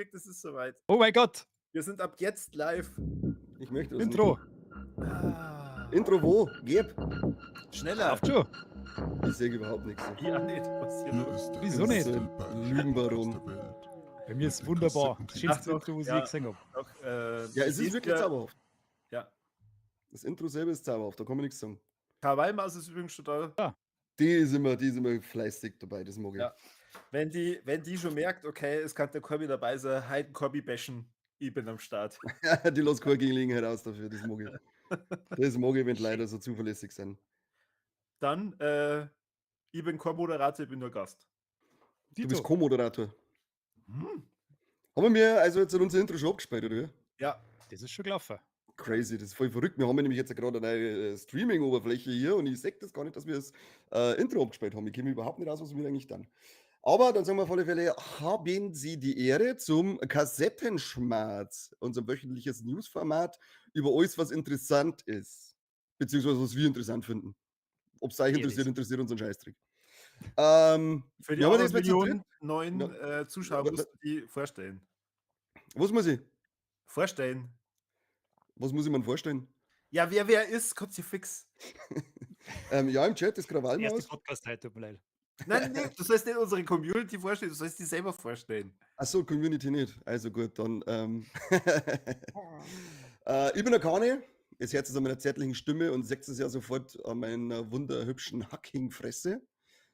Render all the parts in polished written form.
geklickt, es ist soweit. Oh mein Gott! Wir sind ab jetzt live. Ich möchte das Intro! nicht. Ah. Intro wo? Gib! Schneller! Läuft schon! Ich sehe überhaupt nichts. Ja, nicht. Was ist hier Hier los? ist der Wieso nicht? erste Beitrag Lügenbaron. aus der Welt. Bei mir ist Mit den wunderbar. Kassetten- Schönste Ach doch, Intro, was ich ja. je gesehen habe. Doch, Ja, es ist seht wirklich ja- zauberhaft. Ja. Das Intro selber ist zauberhaft, da kann man nichts sagen. Krawallmaus ist übrigens schon da. Die ist immer fleißig dabei, das mag ich. Ja. Wenn die schon merkt, okay, es kann der Corby dabei sein, halt Corby bashen. Ich bin am Start. Die lässt keine Gelegenheit aus dafür, das mag ich. Das mag ich, wenn die Leute so zuverlässig sind. Dann, ich bin kein Moderator, ich bin nur Gast. Du bist Dito. Co-Moderator. Hm. Haben wir also jetzt unser Intro schon abgespielt, oder wie? Ja, Das ist schon gelaufen. Crazy, das ist voll verrückt. Wir haben ja nämlich jetzt gerade eine neue Streaming-Oberfläche hier und ich sehe das gar nicht, dass wir das Intro abgespielt haben. Ich kenne mich überhaupt nicht aus, was wir eigentlich dann. Aber dann sagen wir auf alle Fälle, haben Sie die Ehre zum Kassettenschmarz, unser wöchentliches Newsformat über alles, was interessant ist. Beziehungsweise was wir interessant finden. Ob es euch Ja, interessiert, das- interessiert uns ein Scheißdreck. Für die Wir haben anderen das jetzt zu dritt. Millionen neuen Zuschauer Ja, musst du die vorstellen. Was muss ich? Vorstellen. Was muss ich mir vorstellen? Ja, wer ist, kommt sie fix. Ja, im Chat ist Der erste Krawallmaus. Podcast heute, tut mir leid. Nein, nee, du sollst nicht unsere Community vorstellen, du sollst die selber vorstellen. Achso, Community nicht. Also gut, dann. Ich bin der Kani. Es hört es an meiner zärtlichen Stimme und seht es ja sofort an meiner wunderhübschen Hacking-Fresse.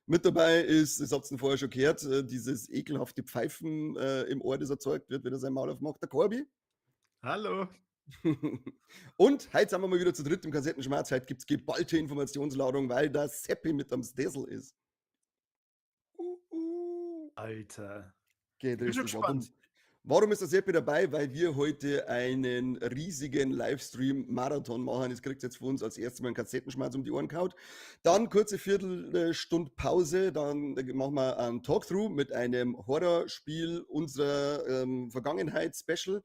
Mit dabei ist, das habt ihr vorher schon gehört, dieses ekelhafte Pfeifen im Ohr, das erzeugt wird, wenn er sein Maul aufmacht, der Corby. Hallo. Und heute sind wir mal wieder zu dritt im Kassettenschmerz. Heute gibt es geballte Informationsladung, weil der Seppi mit am Stessel ist. Alter. Geht Bin schon richtig ab. Und gespannt. warum ist der Seppi dabei? Weil wir heute einen riesigen Livestream-Marathon machen. Das kriegt jetzt von uns als erstes mal einen Kassettenschmerz um die Ohren gehauen. Dann kurze Viertelstunde Pause. Dann machen wir einen Talkthrough mit einem Horrorspiel unserer Vergangenheit-Special.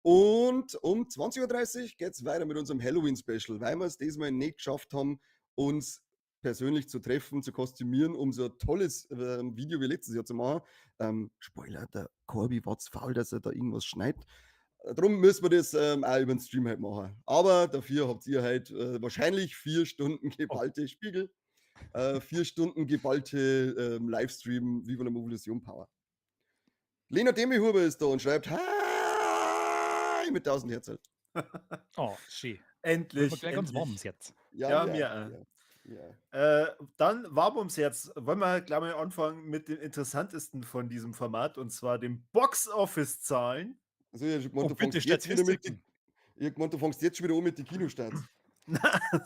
Und um 20:30 Uhr geht es weiter mit unserem Halloween-Special, weil wir es diesmal nicht geschafft haben, uns persönlich zu treffen, zu kostümieren, um so ein tolles Video wie letztes Jahr zu machen. Spoiler, der Corby war zu faul, dass er da irgendwas schneidet. Drum müssen wir das auch über den Stream halt machen. Aber dafür habt ihr halt wahrscheinlich 4 Stunden geballte Spiegel, 4 Stunden geballte Livestream Viva la Mobilisation Power. Lena Demihuber ist da und schreibt Hi mit 1000 Herzen. Oh, schön. Endlich. Wird mir gleich ganz Endlich. warm ums Herz. Ja, mir auch. Ja. Dann warm ums Herz. Wollen wir gleich mal anfangen mit dem interessantesten von diesem Format, und zwar den Box-Office-Zahlen. Also, ich hab gemeint, Oh, du bitte fängst jetzt wieder mit die, Statistiken. ich hab gemeint, du fängst jetzt schon wieder an mit den Kinostarts.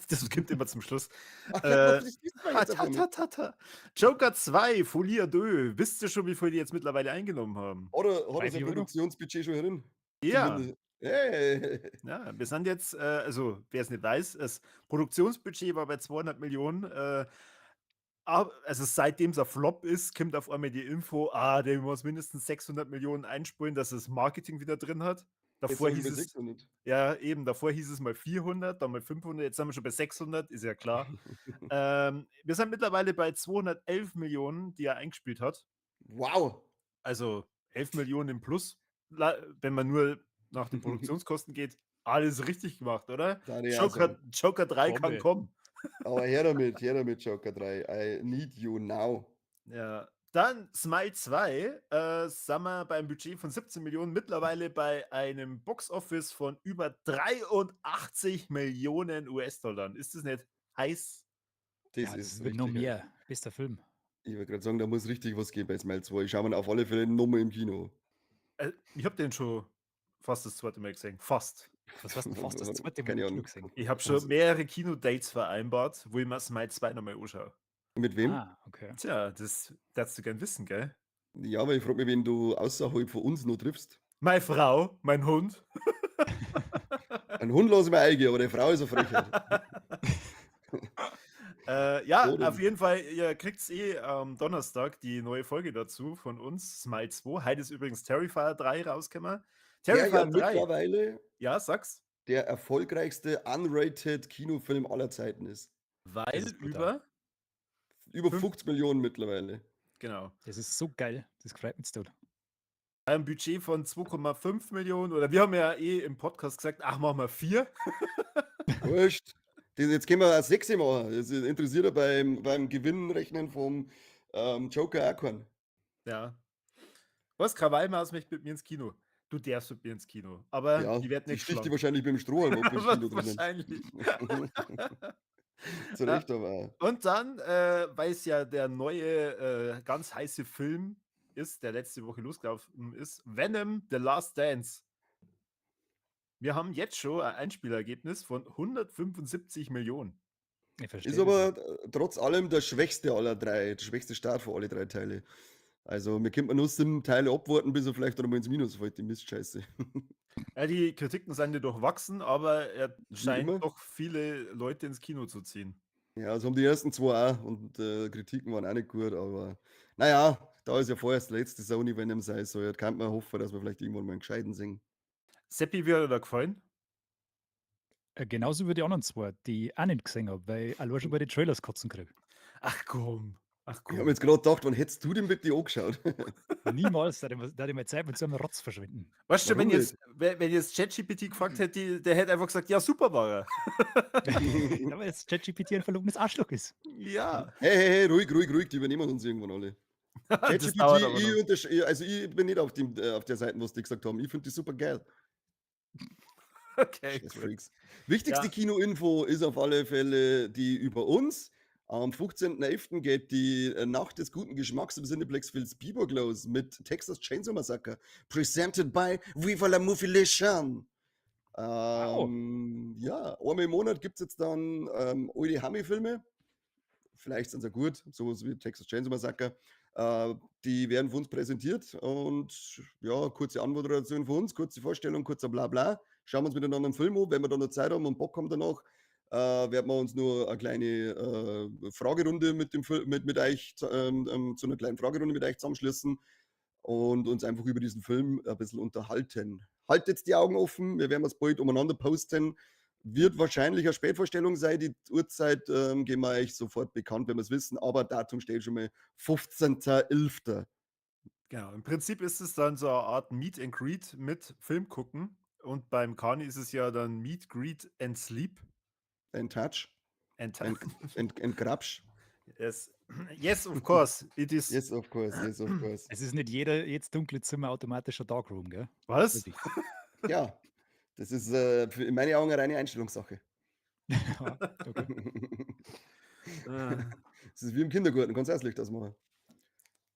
Das gibt immer zum Schluss. Ach, ja, das wissen wir Ha, jetzt auf ta, einmal. ta, ta, ta. Joker 2, Folie à deux. Wisst ihr schon, wie viel die jetzt mittlerweile eingenommen haben? Oder hat er Drei, sein vier Euro? Produktionsbudget schon herin? Ja. Zumindest. Hey. Ja, wir sind jetzt, also wer es nicht weiß, das Produktionsbudget war bei 200 Millionen. Also seitdem es ein Flop ist, kommt auf einmal die Info, ah, der muss mindestens 600 Millionen einspulen, dass das Marketing wieder drin hat. Jetzt Davor sind wir hieß bei es, 600. ja eben, davor hieß es mal 400, dann mal 500, jetzt sind wir schon bei 600, ist ja klar. Wir sind mittlerweile bei 211 Millionen, die er eingespielt hat. Wow. Also 11 Millionen im Plus, wenn man nur nach den Produktionskosten geht. Alles richtig gemacht, oder? Da ich auch Joker, sagen. Joker 3 kann Bombe. kommen. Aber her damit, Joker 3. I need you now. Ja. Dann Smile 2, sind wir beim Budget von 17 Millionen, mittlerweile bei einem Box-Office von über 83 Millionen US-Dollar. Ist das nicht heiß? Das Ja, das ist will noch richtig. mehr. Bester Film. Ich wollte gerade sagen, da muss richtig was gehen bei Smile 2. Ich schaue mir auf alle Fälle nochmal im Kino. Ich habe den schon fast das zweite Mal gesehen. Fast. Was war's denn fast das zweite Mal Keine im Kino Ahnung. gesehen? Ich habe schon Was? mehrere Kinodates vereinbart, wo ich mir Smile 2 nochmal anschaue. Mit wem? Ah, okay. Tja, das darfst du gern wissen, gell? Ja, aber ich frage mich, wen du außerhalb von uns noch triffst. Meine Frau, mein Hund. Ein Hund lasse ich mir eingehen, aber die Frau ist eine Frechheit. Ja, So denn. auf jeden Fall, ihr kriegt's eh am Donnerstag die neue Folge dazu von uns, Smile 2. Heute ist übrigens Terrifier 3 rausgekommen. Der Terrifier ja 3. mittlerweile Ja, sag's. der erfolgreichste unrated Kinofilm aller Zeiten ist. Weil ist brutal. über. Über Fünf- 50 Millionen mittlerweile. Genau. Das ist so geil. Das freut mich zu tun. Ein Budget von 2,5 Millionen oder wir haben ja eh im Podcast gesagt, ach, machen wir 4. Wurscht. Das, jetzt können wir auch 6 machen. Das interessiert ja beim Gewinnrechnen vom Joker auch keinen. Ja. Was, Krawallmaus möchte mit mir ins Kino. Du darfst mit mir ins Kino. Aber Ja, die werden die nicht sticht dir geschlagen. wahrscheinlich mit dem Strohhalm ab im Kino drinnen. Wahrscheinlich. Zu Recht aber auch. Und dann, weil es ja der neue, ganz heiße Film ist, der letzte Woche losgelaufen ist, Venom: The Last Dance. Wir haben jetzt schon ein Einspielergebnis von 175 Millionen. Ich verstehe Ist das aber nicht. trotz allem der schwächste aller drei, der schwächste Start für alle drei Teile. Also, wir könnten nur 7 Teile abwarten, bis er vielleicht dann mal ins Minus fällt, die Mistscheiße. Ja, die Kritiken sind ja durchwachsen, aber er Wie scheint immer. doch viele Leute ins Kino zu ziehen. Ja, das haben die ersten 2 auch und Kritiken waren auch nicht gut, aber naja, da ist ja vorerst der letzte Sony Venom sein soll, kann man hoffen, dass wir vielleicht irgendwann mal einen gescheiten sehen. Seppi, wie hat er da gefallen? Genauso wie die anderen 2, die ich auch nicht gesehen habe, weil ich allein schon bei den Trailers kotzen kriege. Ach komm, ach Ich komm. habe jetzt gerade gedacht, wann hättest du den bitte angeschaut? Niemals, da hätte ich meine Zeit mit so einem Rotz verschwenden. Weißt du, Warum nicht? wenn jetzt ChatGPT gefragt hätte, der hätte einfach gesagt, ja, super war er. Ja, weil jetzt ChatGPT ein verlogenes Arschloch ist. Ja. Hey, hey, hey, ruhig, ruhig, ruhig, die übernehmen uns irgendwann alle. Das ChatGPT, dauert aber noch. ich bin nicht auf der Seite, was die gesagt haben. Ich find die super geil. Okay, Scheiß gut. Freaks. Wichtigste Ja. Kino-Info ist auf alle Fälle die über uns. Am 15.11 geht die Nacht des guten Geschmacks im Cineplex Vilsbiburg los mit Texas Chainsaw Massacre. Presented by Viva la Movielation. Wow. Ja, einmal im Monat gibt's jetzt dann alte Hammi-Filme. Vielleicht sind sie gut, sowas wie Texas Chainsaw Massacre. Die werden von uns präsentiert und ja, kurze Anmoderation von uns, kurze Vorstellung, kurzer Blabla. Schauen wir uns miteinander einen Film an, wenn wir dann noch Zeit haben und Bock haben danach, werden wir uns nur eine kleine Fragerunde mit dem Fil-, mit, mit euch, zu einer kleinen Fragerunde mit euch zusammenschließen und uns einfach über diesen Film ein bisschen unterhalten. Haltet die Augen offen, wir werden es bald umeinander posten. Wird wahrscheinlich eine Spätvorstellung sein, die Uhrzeit geben wir euch sofort bekannt, wenn wir es wissen, aber Datum steht schon mal 15.11. Genau, im Prinzip ist es dann so eine Art Meet and Greet mit Film gucken und beim Kani ist es ja dann Meet, Greet and Sleep. And Touch. And And Grabsch. Yes. Yes, of course. It is. Yes, of course. Yes, of course. Es ist nicht jedes dunkle Zimmer automatisch ein Darkroom, gell? Was? Vorsicht. Ja, das ist für in meinen Augen eine reine Einstellungssache. Ja, okay. Das ist wie im Kindergarten, kannst du auch das Licht ausmachen.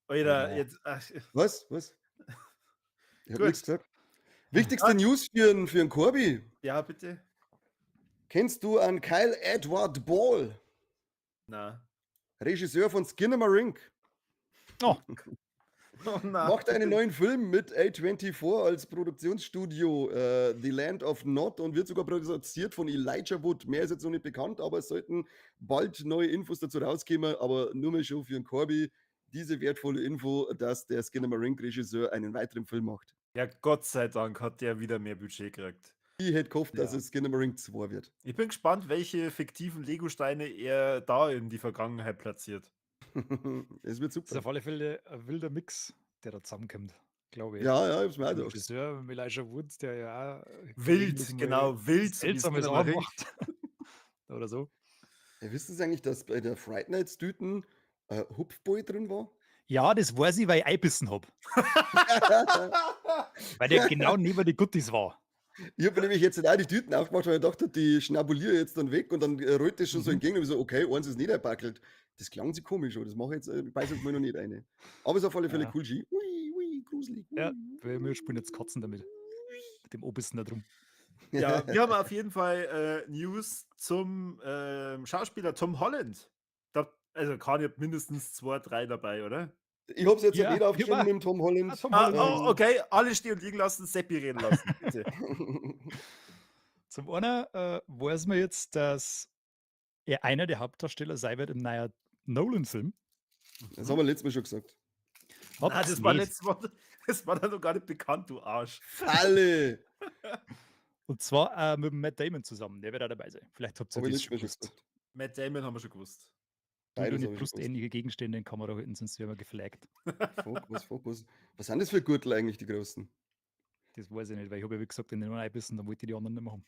Alter, Ja. jetzt, ach. Was? Was? Ich hab Gut. nichts gesagt. Wichtigste Ah. News für n Corby. Ja, bitte. Kennst du an Kyle Edward Ball? Na. Regisseur von Skinamarink. Oh. Oh nein. Macht einen neuen Film mit A24 als Produktionsstudio, The Land of Nod, und wird sogar produziert von Elijah Wood. Mehr ist jetzt noch nicht bekannt, aber es sollten bald neue Infos dazu rauskommen. Aber nur mal schon für den Corby diese wertvolle Info, dass der Skinamarink-Regisseur einen weiteren Film macht. Ja, Gott sei Dank hat der wieder mehr Budget gekriegt. Ich hätte gehofft, dass Ja. es Skinamarink 2 wird. Ich bin gespannt, welche fiktiven Lego-Steine er da in die Vergangenheit platziert. Es wird Das ist super. auf alle Fälle ein wilder Mix, der da zusammenkommt, glaube ich. Ja, ja, ich hab's mir auch Der gedacht. Regisseur mit Elijah Wood, der ja auch Wild, gelegentlich mal genau, wild, so wie seltsame Skinner Sachen Marink. macht. Oder so. Ja, wisst ihr eigentlich, dass bei der Fright Nights Tüten Hupfball drin war? Ja, das weiß ich, weil ich einbissen hab. Weil der genau neben die Guttis war. Ich hab mir nämlich jetzt auch die Tüten aufgemacht, weil ich dachte, die schnabuliere jetzt dann weg und dann rollt das schon so entgegen und ich so, okay, eins ist nicht einpackelt. Das klang sich komisch, aber das mache ich jetzt, ich beiß jetzt mal noch nicht eine. Aber ist auf alle Fälle cool, G. Ui, ui, gruselig. Ui, Ja, wir spielen jetzt Katzen damit. Mit dem Obissen da drum. Ja, wir haben auf jeden Fall News zum Schauspieler Tom Holland. Da, also Kani hat mindestens 2, 3 dabei, oder? Ich hab's jetzt Ja, nicht aufgeschrieben ja. mit dem Tom Holland. Ah, Tom Ah, Holland. oh, okay, alle stehen und liegen lassen, Seppi reden lassen, bitte. Zum einen weiß man jetzt, dass er einer der Hauptdarsteller sein wird im neuen Nolan-Film. Das haben wir letztes Mal schon gesagt. Habt's Nein, das war nicht. letztes Mal, das war dann noch gar nicht bekannt, du Arsch. Falle! Und zwar mit Matt Damon zusammen, der wird auch dabei sein. Vielleicht habt ihr Hab ich das letztes schon Mal schon gewusst. gesagt. Matt Damon haben wir schon gewusst. Du Beides nicht habe ich schon gewusst. brustähnliche Gegenstände in Kamera halten, sonst werden wir geflaggt. Fokus, Fokus. Was sind das für Gürtel eigentlich, die großen? Das weiß ich nicht, weil ich habe ja, wie gesagt, in den einen reingebissen, dann wollte ich die anderen nicht mehr haben.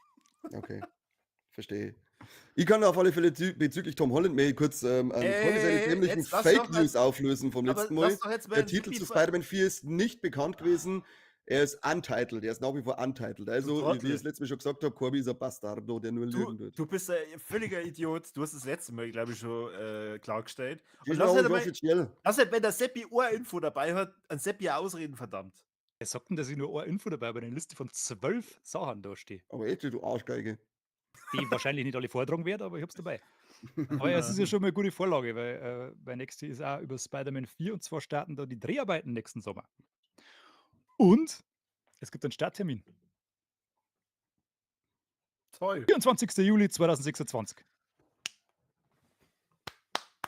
Okay, verstehe. Ich kann auf alle Fälle bezüglich Tom Holland mal kurz einen Corby seine Ey, dämlichen jetzt lass Fake doch mal News auflösen vom aber letzten Mal. lass doch jetzt mal Der einen Titel Seppi zu vor Spider-Man 4 ist nicht bekannt gewesen. Er ist untitled, er ist nach wie vor untitled. Du Also, wie ich Trottel. das letzte Mal schon gesagt habe, Corby ist ein Bastardo, der nur Du lügen tut. du bist ein völliger Idiot. Du hast das letzte Mal, glaube ich, schon klargestellt. Das Und ist lass auch halt nicht einmal offiziell. lass halt, wenn der Seppi eine Info dabei hat, an Seppi eine Ausreden, verdammt. Wer sagt denn, dass ich nur eine Info dabei habe, eine Liste von 12 Sachen da stehe? Aber echt, du Arschgeige. Die ich wahrscheinlich nicht alle vortragen werde, aber ich hab's dabei. Aber ja, es ist ja schon mal eine gute Vorlage, weil mein nächste ist auch über Spider-Man 4 und zwar starten da die Dreharbeiten nächsten Sommer. Und es gibt einen Starttermin. Toll. 24. Juli 2026.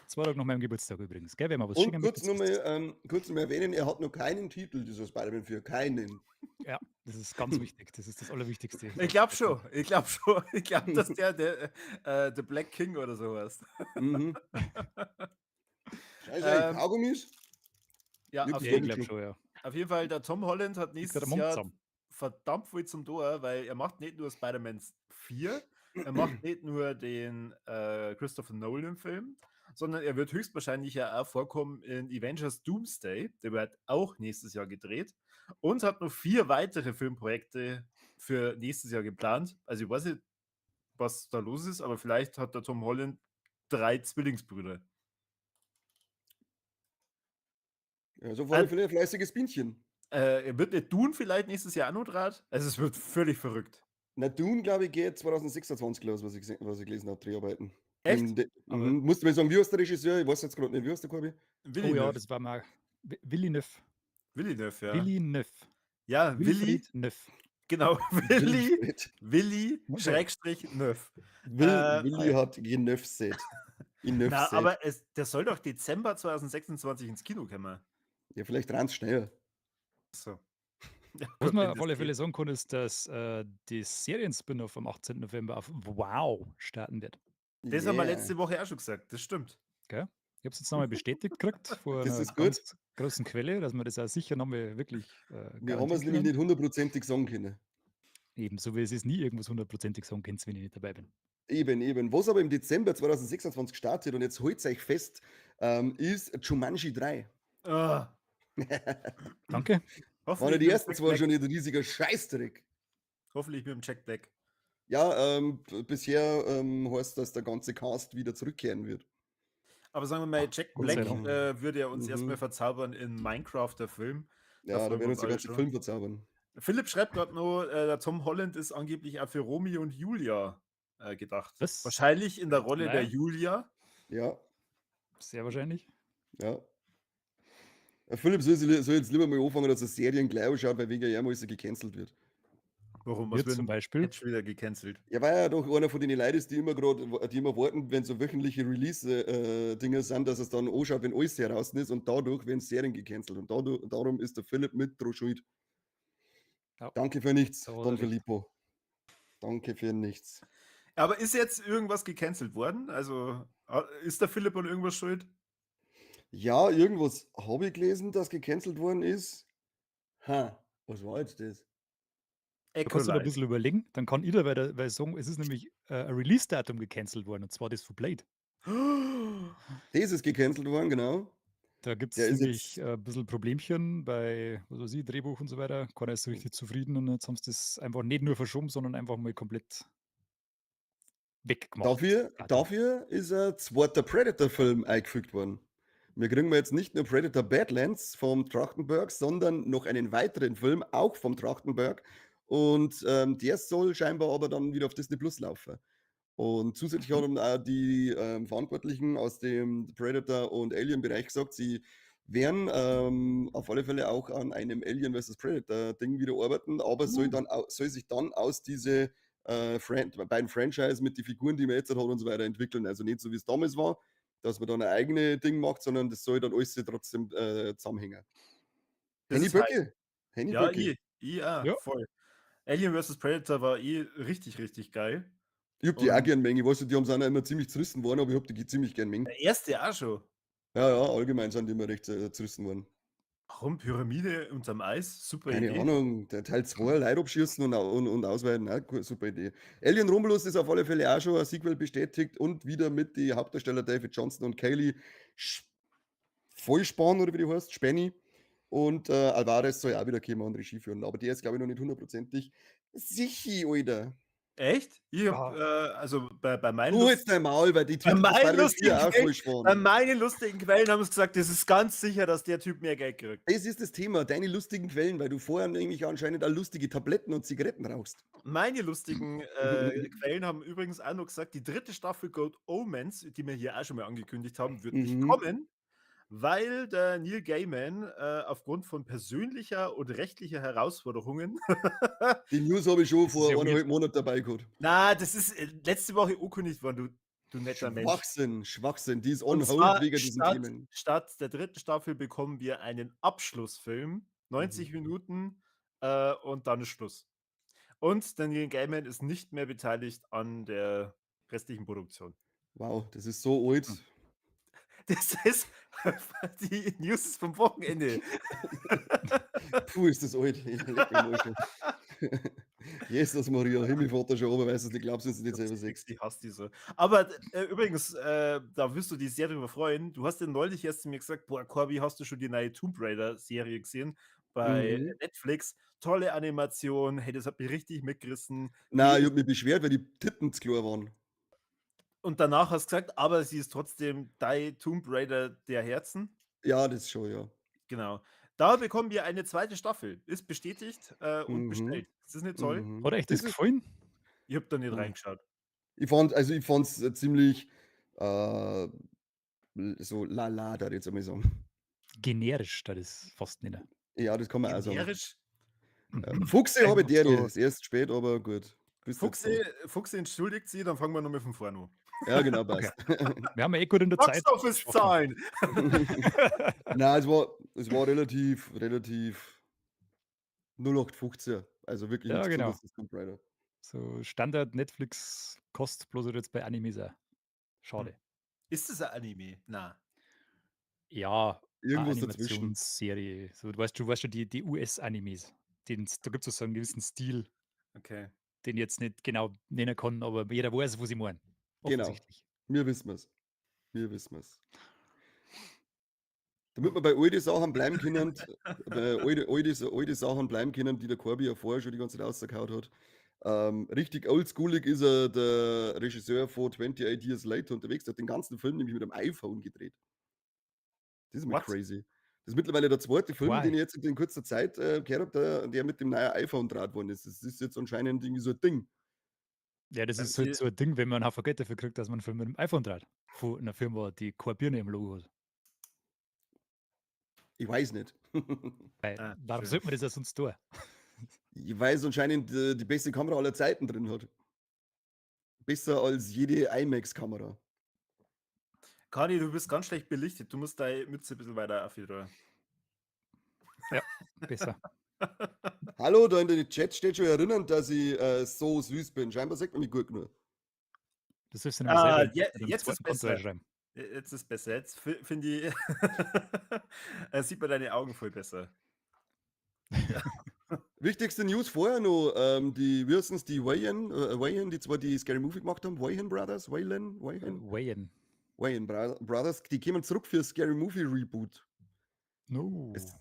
2 Tage nach meinem Geburtstag übrigens, gell? Wenn man was Und schicken kurz möchte, nochmal ist das kurz noch mal erwähnen, er hat noch keinen Titel, dieser Spider-Man 4. Keinen. Ja, das ist ganz wichtig. Das ist das Allerwichtigste. Ich glaube schon. Ich glaube schon. Ich glaube, dass der The Black King oder sowas. Mhm. Scheiße, Kaugummis? Ja, Nix auf Ja, ich jeden glaub schon, ja. Auf jeden Fall, der Tom Holland hat Liegt gerade nächstes am Mund Jahr zusammen. verdammt viel zum Tor, weil er macht nicht nur Spider-Man 4, er macht nicht nur den Christopher Nolan-Film, sondern er wird höchstwahrscheinlich ja auch vorkommen in Avengers Doomsday, der wird auch nächstes Jahr gedreht und hat noch 4 weitere Filmprojekte für nächstes Jahr geplant. Also ich weiß nicht, was da los ist, aber vielleicht hat der Tom Holland 3 Zwillingsbrüder. Ja, so auf alle Fälle ein fleißiges Bienchen. Er wird nicht Dune vielleicht nächstes Jahr auch noch dran? Also es wird völlig verrückt. Na, Dune, glaube ich, geht 2026 los, was ich gelesen habe, Dreharbeiten. Echt? Aber Musst du mir sagen, wie heißt der Regisseur? Ich weiß jetzt gerade nicht, wie heißt der Corby? Oh ja, Villeneuve. das war mal Villeneuve. Villeneuve, ja. Villeneuve. Ja, Willi. Wilfried Neuf. Genau, Willi, Wilfried. Willi, Okay. Schrägstrich Neuf. Willi hat genöfset. Na, Genöfset. aber der soll doch Dezember 2026 ins Kino kommen. Ja, vielleicht rann's schneller. So. Ja, Was gut, man wenn auf das alle geht. Fälle sagen kann, ist, dass das Serien-Spin-Off am 18. November auf Wow starten wird. Das haben wir Yeah. letzte Woche auch schon gesagt, das stimmt. Gell? Ich hab's jetzt nochmal bestätigt gekriegt vor Das einer ist gut. ganz großen Quelle, dass wir das auch sicher nochmal wirklich Wir haben es garantieren nämlich können. nicht hundertprozentig sagen können. Eben, so wie es ist, nie irgendwas hundertprozentig sagen können, wenn ich nicht dabei bin. Eben, eben. Was aber im Dezember 2026 startet, und jetzt holt euch fest, ist Jumanji 3. Ah. Danke. Waren ja Hoffentlich die mit dem ersten Jack zwei Black. schon ein riesiger Scheißdreck. Hoffentlich mit dem Jack Black. Ja, bisher heißt, dass der ganze Cast wieder zurückkehren wird. Aber sagen wir mal, Jack Gott sei Black, Dank. würde ja uns erstmal verzaubern in Minecraft, der Film. Da Ja, da freuen wir werden uns uns der alle ganze schon. Film verzaubern. Philipp schreibt gerade noch, der Tom Holland ist angeblich auch für Romeo und Julia gedacht. Was? Wahrscheinlich in der Rolle der Nein. Julia. Ja. Sehr wahrscheinlich. Ja. Philipp soll jetzt lieber mal anfangen, dass er Serien gleich anschaut, weil wegen ihm alles gecancelt wird. Warum? Was Wird wird zum Beispiel? jetzt schon wieder gecancelt? Ja, weil er doch einer von den Leuten ist, die immer grad, die immer warten, wenn so wöchentliche Release- Dinger sind, dass es dann anschaut, wenn alles heraus ist, und dadurch werden Serien gecancelt. Und darum ist der Philipp mit dran schuld. Ja. Danke für nichts, Da hat er Don recht. Filippo. Danke für nichts. Aber ist jetzt irgendwas gecancelt worden? Also ist der Philipp an irgendwas schuld? Ja, irgendwas habe ich gelesen, dass gecancelt worden ist. Ha, was war jetzt das? Da kannst du da ein Acolyte. bisschen überlegen, dann kann ich da weiter, weil sagen, es ist nämlich ein Release-Datum gecancelt worden, und zwar das von Blade. Das ist gecancelt worden, genau. Da gibt's Der ist nämlich, jetzt ein bisschen Problemchen bei, was weiß ich, Drehbuch und so weiter. Keiner ist so richtig zufrieden, und jetzt haben sie das einfach nicht nur verschoben, sondern einfach mal komplett weggemacht. Dafür Datum. ist ein zweiter Predator-Film eingefügt worden. Wir kriegen jetzt nicht nur Predator Badlands vom Trachtenberg, sondern noch einen weiteren Film, auch vom Trachtenberg. Und der soll scheinbar aber dann wieder auf Disney Plus laufen. Und zusätzlich haben auch die Verantwortlichen aus dem Predator- und Alien-Bereich gesagt, sie werden auf alle Fälle auch an einem Alien versus Predator-Ding wieder arbeiten, aber soll sich dann aus diese beiden Franchise mit den Figuren, die man jetzt hat und so weiter entwickeln. Also nicht so, wie es damals war, dass man dann ein eigenes Ding macht, sondern das soll dann alles trotzdem zusammenhängen. Das Henny ist halt Böcke. Henny Ja, Böcke. ich auch, Ja. voll. Alien versus Predator war eh richtig, richtig geil. Ich habe die auch gern mengen. Ich weiß nicht, die haben sie auch immer ziemlich zerrissen worden, aber ich habe die ziemlich gern mengen. Der erste auch schon. Ja, ja, allgemein sind die immer recht zerrissen worden. Warum? Pyramide unterm Eis? Super Keine Idee. Ahnung, der Teil 2, Leute abschießen und ausweiten, auch super Idee. Alien Romulus ist auf alle Fälle auch schon ein Sequel bestätigt und wieder mit den Hauptdarsteller David Johnson und Cailee Vollspann, oder wie die heißt, Spenny. Und Alvarez soll auch wieder kommen und Regie führen. Aber der ist, glaube ich, noch nicht hundertprozentig sicher, Alter. Echt? Ich hab, also bei meinen Du Lust jetzt dein Maul, weil die bei Titel meinen Spider-Man lustigen 4 auch Quellen, voll spannend. bei meinen lustigen Quellen haben sie gesagt, das ist ganz sicher, dass der Typ mehr Geld kriegt. Das ist das Thema, deine lustigen Quellen, weil du vorher nämlich anscheinend auch lustige Tabletten und Zigaretten rauchst. Meine lustigen Quellen haben übrigens auch noch gesagt, die dritte Staffel Good Omens, die wir hier auch schon mal angekündigt haben, wird nicht kommen, weil der Neil Gaiman aufgrund von persönlicher und rechtlicher Herausforderungen Die News habe ich schon Das ist vor ja eineinhalb weird. Monaten dabei gehabt. Na, das ist letzte Woche angekündigt worden, du netter Mensch. Schwachsinn, Schwachsinn. Die ist on Und hold zwar wegen diesen Themen. statt der dritten Staffel bekommen wir einen Abschlussfilm, 90 Minuten und dann ist Schluss. Und der Neil Gaiman ist nicht mehr beteiligt an der restlichen Produktion. Wow, das ist so alt. Das ist die News ist vom Wochenende. Puh, ist das alt. Ich leg mich am Arsch. Jesus Maria, Himmelvater schon, aber weißt du es nicht, glaubst du es nicht selber siehst. Ich hasse die so. Aber übrigens, da wirst du dich sehr drüber freuen. Du hast ja neulich erst zu mir gesagt, boah, Corby, hast du schon die neue Tomb Raider-Serie gesehen bei Netflix? Tolle Animation, hey, das hat mich richtig mitgerissen. Nein, ich hab mich beschwert, weil die Titten zu klar waren. Und danach hast du gesagt, aber sie ist trotzdem dein Tomb Raider der Herzen. Ja, das schon, ja. Genau. Da bekommen wir eine zweite Staffel. Ist bestätigt und bestellt. Ist das nicht toll? Hat euch das Das ist gefallen? Ich hab da nicht reingeschaut. Ich fand's ziemlich so lala, da jetzt einmal sagen. Generisch, das ist fast nicht. Ja, das kann man auch sagen. Generisch? Fuchse habe ich Einfach der nicht. so. Ist erst spät, aber gut. Bist jetzt da. Fuchse entschuldigt sie, dann fangen wir nochmal von vorne an. Ja, genau, Okay. passt. Wir haben ja eh gut in der Box Zeit. Office Zahlen. Nein, es war relativ 0815. Also wirklich Ja, nichts genau. Besonderes, das Tomb Raider. So Standard Netflix kostet bloß jetzt bei Animes auch. Schade. Ist das ein Anime? Na. Ja, eine Irgendwas dazwischen. Animationsserie. So, du weißt schon, die U S-Animes. Da gibt's so einen gewissen Stil. Den ich jetzt nicht genau nennen kann, aber jeder weiß, wo sie meinen. Genau. Offensichtlich. Wir wissen es. Wir wissen es. Damit wir bei alten Sachen bleiben können, bei alte, alte, so alte Sachen bleiben können, die der Corby ja vorher schon die ganze Zeit rausgehauen hat. Richtig oldschoolig ist er, der Regisseur von 28 Years Later unterwegs. Der hat den ganzen Film nämlich mit einem iPhone gedreht. Das ist mal What? crazy. Das ist mittlerweile der zweite Film, Why? den ich jetzt in kurzer Zeit gehört hab, der mit dem neuen iPhone gedreht worden ist. Das ist jetzt anscheinend irgendwie so ein Ding. Ja, das ist halt so ein Ding, wenn man einen Haufen Geld dafür kriegt, dass man einen Film mit dem iPhone dreht. Von einer Firma, die keine Birne im Logo hat. Ich weiß nicht. Weil, Ah, warum schön. sollte man das ja sonst tun? Ich weiß anscheinend die beste Kamera aller Zeiten drin hat. Besser als jede IMAX-Kamera. Kani, du bist ganz schlecht belichtet. Du musst deine Mütze ein bisschen weiter aufdrehen. Ja, besser. Hallo, da in den Chat steht schon erinnern, dass ich so süß bin. Scheinbar sagt man mich gut genug. Das sollst du nicht mehr selber in deinem Jetzt ist zweiten Konto besser. reinschreiben. Jetzt ist besser. Jetzt finde ich, sieht man deine Augen voll besser. Ja. Wichtigste News vorher noch, die Wilsons, die Wayans, die zwei, die Scary Movie gemacht haben, Wayans Brothers, Wayland, Wayans? Wayans. Wayans Brothers, die kommen zurück für Scary Movie Reboot. No. Es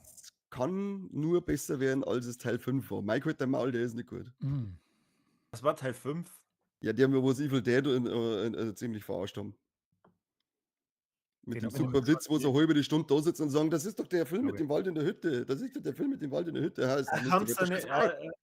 kann nur besser werden, als es Teil 5 war. Mike hat dein Maul, der ist nicht gut. Was war Teil 5? Ja, die haben ja, wo sie Evil Dead ziemlich verarscht haben. Mit Den dem hab ich noch super nicht Witz, wo sie eine halbe Stunde da sitzen und sagen, das ist doch der Film mit Okay. dem Wald in der Hütte. Das ist doch der Film mit dem Wald in der Hütte. Ja, ist lustig, Haben's aber da das nicht, ist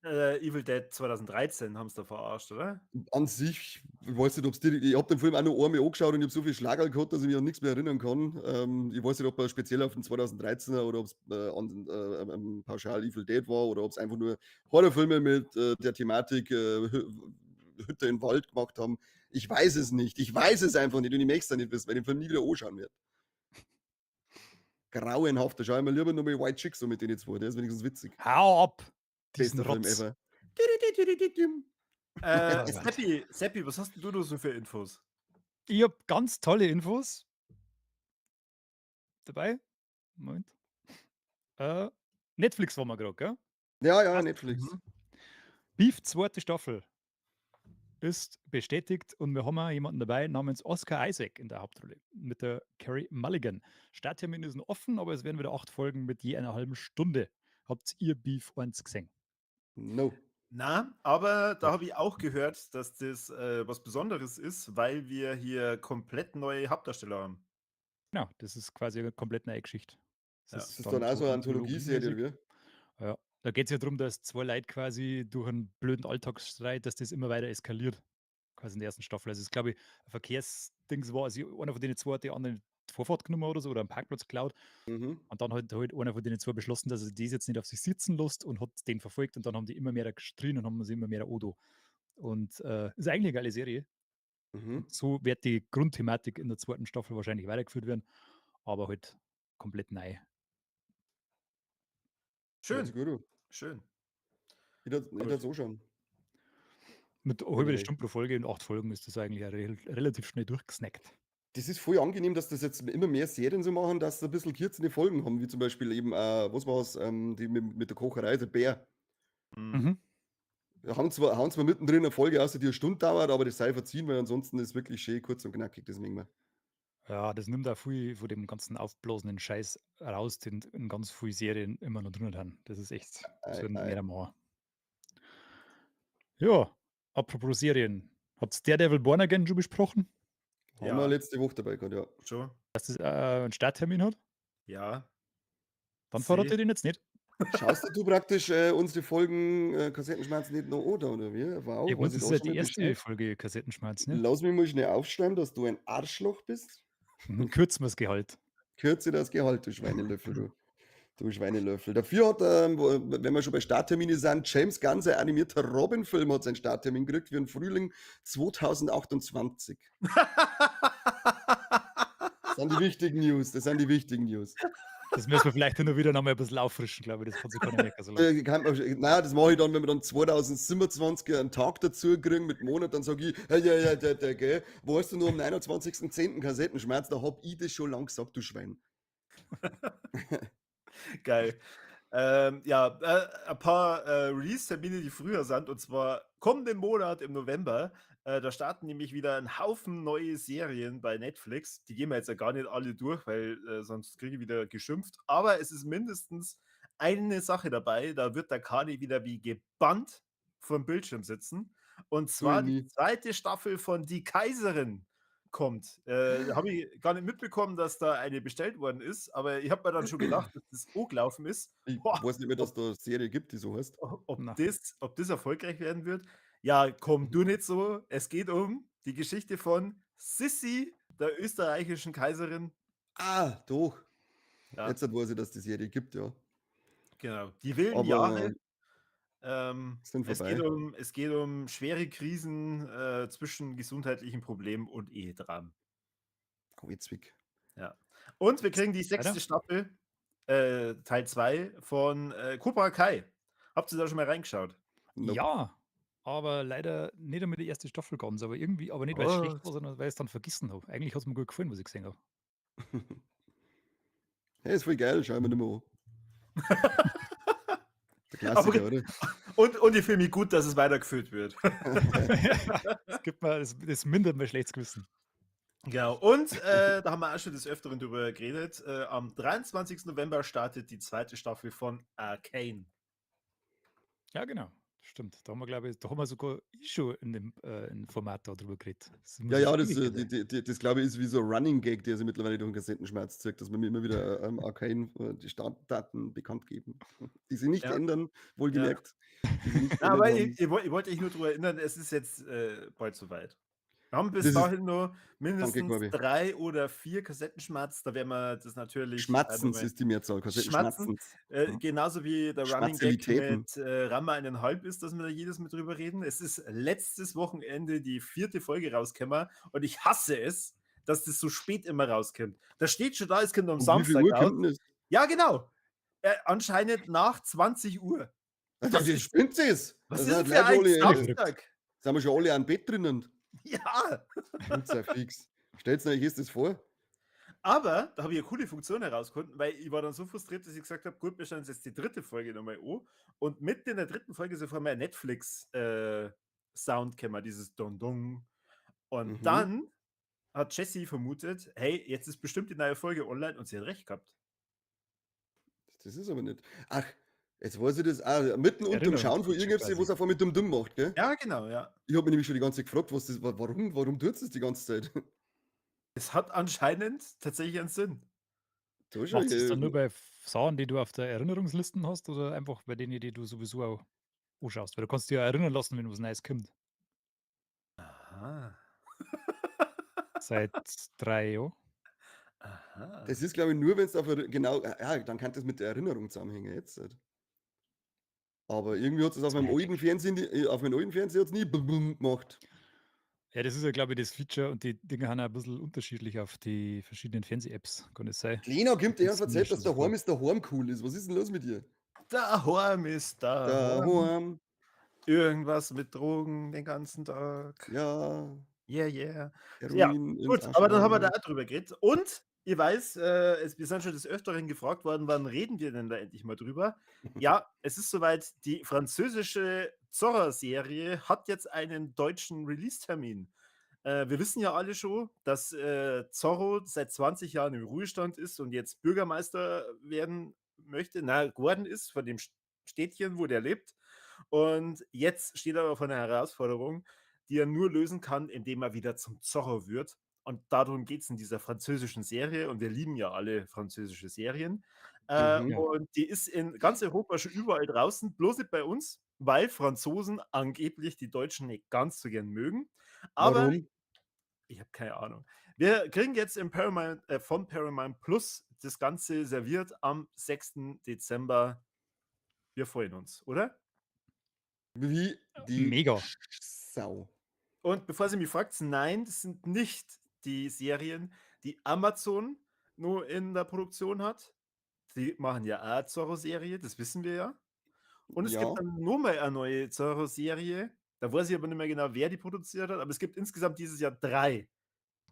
auch Evil Dead 2013 haben's da verarscht, oder? An sich, ich weiß nicht, ob's direkt, ich hab den Film auch noch einmal angeschaut und ich hab so viel Schlagerl gehabt, dass ich mich an nichts mehr erinnern kann. Ich weiß nicht, ob er speziell auf den 2013er oder ob's an pauschal Evil Dead war oder ob's einfach nur Horrorfilme mit der Thematik Hütte im Wald gemacht haben. Ich weiß es nicht. Ich weiß es einfach nicht und ich möchte es nicht wissen, weil ich den Film nie wieder anschauen werde. Grauenhaft. Da schau ich mir lieber nochmal White Chicks so mit denen zwei. Der ist wenigstens witzig. Hau ab! Diesen Bester Film Rotz. ever. Seppi, Seppi, was hast denn du noch so für Infos? Ich habe ganz tolle Infos dabei. Moment. Netflix waren wir gerade, gell? Ja, ja, Netflix. Mhm. Beef, zweite Staffel ist bestätigt und wir haben auch jemanden dabei namens Oscar Isaac in der Hauptrolle mit der Carey Mulligan. Starttermin ist noch offen, aber es werden wieder 8 Folgen mit je einer halben Stunde. Habt ihr Beef 1 gesehen? No. Na, aber da habe ich auch gehört, dass das was Besonderes ist, weil wir hier komplett neue Hauptdarsteller haben. Genau, das ist quasi eine komplett neue Geschichte. Das Ja. ist Ist das dann auch so eine Anthologieserie, oder wie? Ja, da geht's ja darum, dass 2 Leute quasi durch einen blöden Alltagsstreit, dass das immer weiter eskaliert. Quasi in der ersten Staffel. Also es ist, glaube ich, ein Verkehrsdings war, also einer von denen 2 hat die anderen die Vorfahrt genommen oder so oder einen Parkplatz geklaut. Und dann hat halt einer von denen 2 beschlossen, dass er das jetzt nicht auf sich sitzen lässt und hat den verfolgt und dann haben die immer mehr gestrien und haben sie immer mehr Odo. Und ist eigentlich eine geile Serie. Und so wird die Grundthematik in der zweiten Staffel wahrscheinlich weitergeführt werden, aber halt komplett neu. Schön. Hört sich gut an. Schön. Ich würd so schauen. Mit einer halben Okay. Stunde pro Folge und 8 Folgen ist das eigentlich auch relativ schnell durchgesnackt. Das ist voll angenehm, dass das jetzt immer mehr Serien so machen, dass sie ein bisschen kürzere Folgen haben, wie zum Beispiel eben, was war's, die mit der Kocherei, der Bär. Da haben zwar mittendrin eine Folge aus, die eine Stunde dauert, aber das sei verziehen, weil ansonsten ist wirklich schön kurz und knackig, das mögen wir. Ja, das nimmt auch viel von dem ganzen aufblasenen Scheiß raus, den in ganz vielen Serien immer noch drin haben. Das ist echt so ein Ei, ei. mehr machen. Ja, apropos Serien. Habt's Daredevil Born Again schon besprochen? Haben Ja. wir letzte Woche dabei gehabt, ja. Schon. Dass das einen Starttermin hat? Ja. Dann verrate Sie. ich den jetzt nicht. Schaust du praktisch unsere Folgen Kassettenschmerz nicht noch an, oder wie? Wow, Ja, weiß das ich ist da ja schon die mal erste Bescheid? Folge Kassettenschmerz, ne? Lass mich mal schnell aufschreiben, dass du ein Arschloch bist. Dann kürzen wir das Gehalt. Kürze das Gehalt, du Schweinelöffel, du. Du Schweinelöffel. Dafür hat, wenn wir schon bei Startterminen sind, James Gunn, sein animierter Robin-Film hat seinen Starttermin gekriegt für den Frühling 2028. Das sind die wichtigen News. Das sind die wichtigen News. Das müssen wir vielleicht hin und wieder noch mal ein bisschen auffrischen, glaube ich. Das kann sich keiner merken. So lange. Kann man, naja, das mache ich dann, wenn wir dann 2027 einen Tag dazu kriegen mit Monat, dann sage ich, hey, ja, ja, ja, ja, gell, wo hast du nur am 29.10. Kassettenschmerz? Da hab ich das schon lang gesagt, du Schwein. Geil. Ja, ein paar Release-Termine, die früher sind, und zwar kommenden Monat im November. Da starten nämlich wieder ein Haufen neue Serien bei Netflix. Die gehen wir jetzt ja gar nicht alle durch, weil sonst kriege ich wieder geschimpft. Aber es ist mindestens eine Sache dabei, da wird der Kani wieder wie gebannt vorm Bildschirm sitzen. Und zwar die nie. zweite Staffel von Die Kaiserin kommt. Da habe ich gar nicht mitbekommen, dass da eine bestellt worden ist, aber ich habe mir dann schon gedacht, dass das hochgelaufen ist. Ich Boah. weiß nicht mehr, dass da eine Serie gibt, die so heißt. Na. Ob das erfolgreich werden wird? Ja, komm du nicht so. Es geht um die Geschichte von Sissi, der österreichischen Kaiserin. Ah, doch. Ja. Jetzt weiß ich, dass die Serie gibt, ja. Genau. Die wilden Aber Jahre. sind vorbei. Es geht um schwere Krisen zwischen gesundheitlichen Problemen und Ehedramen. Witzig. Ja. Und wir kriegen die 6. Weiter? Staffel, Teil 2 von Cobra Kai. Habt ihr da schon mal reingeschaut? Nope. Ja, aber leider nicht einmal die erste Staffel ganz, aber irgendwie, aber nicht, weil es Was? schlecht war, sondern weil ich es dann vergessen hab. Eigentlich hat's mir gut gefallen, was ich gesehen hab. Hey, ist voll geil, schau ich mir nicht mehr an. Der Klassiker, Aber oder? Und ich fühle mich gut, dass es weitergeführt wird. Das gibt mir, das, das mindert mein schlechtes Gewissen. Genau. Und da haben wir auch schon des Öfteren drüber geredet. Am 23. November startet die zweite Staffel von Arcane. Ja, genau. Stimmt. Da haben wir, glaube ich, da haben wir sogar ich schon in dem in Format da drüber geredet. Das muss Ja, ich ja, schon das, ewig her sein. das glaube ich, ist wie so ein Running Gag, der sich mittlerweile durch den Kassettenschmerz zieht, dass wir mir immer wieder Arcane die Startdaten bekannt geben, die sie nicht ändern, wohlgemerkt. Die sie nicht Ja, aber geändert haben. ich wollte dich nur daran erinnern, es ist jetzt bald soweit. Wir haben bis Das ist dahin noch mindestens Danke, Corby. 3 oder 4 Kassettenschmerz. Da werden wir das natürlich Schmatzens nochmal ist die Mehrzahl, Schmatzen. Kassettenschmatzens. Genauso wie der Running Gag Schmatzelitäten. mit Ranma eineinhalb ist, dass wir da jedes Mal drüber reden. Es ist letztes Wochenende die 4. Folge rausgekommen und ich hasse es, dass das so spät immer rauskommt. Da steht schon da, es kommt am Um wie viel Samstag Uhr raus. kommt denn das? Ja, genau. Anscheinend nach 20 Uhr. Das ist, spinnt es? Was Das ist sind denn für Leute, ein alle Samstag? Sind wir schon alle am Bett drinnen? Ja! Kruzifix. Stellt euch jetzt das vor? Aber da habe ich eine coole Funktion herausgefunden, weil ich war dann so frustriert, dass ich gesagt habe: „Gut, wir schauen uns jetzt die dritte Folge noch mal an.“ Und mitten in der dritten Folge ist auf einmal ein Netflix, Sound gekommen, dieses Dong Dong. Und dann hat Jessie vermutet: „Hey, jetzt ist bestimmt die neue Folge online“, und sie hat recht gehabt. Das ist aber nicht. Ach, jetzt weiß ich das auch. Mitten unterm Schauen von Erinnerungsfeature irgendwas, quasi. was auf einmal dumm dumm macht, gell? Ja, genau, ja. Ich habe mich nämlich schon die ganze Zeit gefragt, was das, warum tut es das die ganze Zeit? Es hat anscheinend tatsächlich einen Sinn. Da schau Macht es das ich dann nur bei Sachen, die du auf der Erinnerungslisten hast oder einfach bei denen, die du sowieso auch anschaust? Weil du kannst dich ja erinnern lassen, wenn was Neues kommt. Aha. Seit 3 Jahren. Aha. Das ist, glaube ich, nur, wenn's auf der genau, ja, dann kann das mit der Erinnerung zusammenhängen jetzt halt. Aber irgendwie hat es auf It's meinem magic. alten Fernsehen, auf meinem alten Fernseher hat's nie bum bum gemacht. Ja, das ist ja, glaube ich, das Feature und die Dinger sind auch ein bisschen unterschiedlich auf die verschiedenen Fernseh-Apps. Kann das sein? Lena Da kommt her und kommt's mir erzählt, schon dass so der vor. Heim ist der Heim cool ist. Was ist denn los mit dir? Daheim ist daheim. Daheim. Irgendwas mit Drogen den ganzen Tag. Ja. Yeah, yeah. Ja, Heroin ins gut, aber dann haben wir da Arschloch. auch drüber geredet. Und ich weiß, wir sind schon des Öfteren gefragt worden, wann reden wir denn da endlich mal drüber? Ja, es ist soweit, die französische Zorro-Serie hat jetzt einen deutschen Release-Termin. Wir wissen ja alle schon, dass Zorro seit 20 Jahren im Ruhestand ist und jetzt Bürgermeister werden möchte, na, geworden ist von dem Städtchen, wo der lebt. Und jetzt steht er aber vor einer Herausforderung, die er nur lösen kann, indem er wieder zum Zorro wird. Und darum geht's in dieser französischen Serie. Und wir lieben ja alle französische Serien. Und die ist in ganz Europa schon überall draußen, bloß nicht bei uns, weil Franzosen angeblich die Deutschen nicht ganz so gern mögen. Aber Warum? Ich hab keine Ahnung. Wir kriegen jetzt von Paramount Plus das Ganze serviert am 6. Dezember. Wir freuen uns, oder? Wie die Mega. Sau. Und bevor sie mich fragt, nein, das sind nicht die Serien, die Amazon nur in der Produktion hat. Die machen ja auch eine Zorro-Serie, das wissen wir ja. Und es gibt dann nur mal eine neue Zorro-Serie. Da weiß ich aber nicht mehr genau, wer die produziert hat, aber es gibt insgesamt dieses Jahr 3.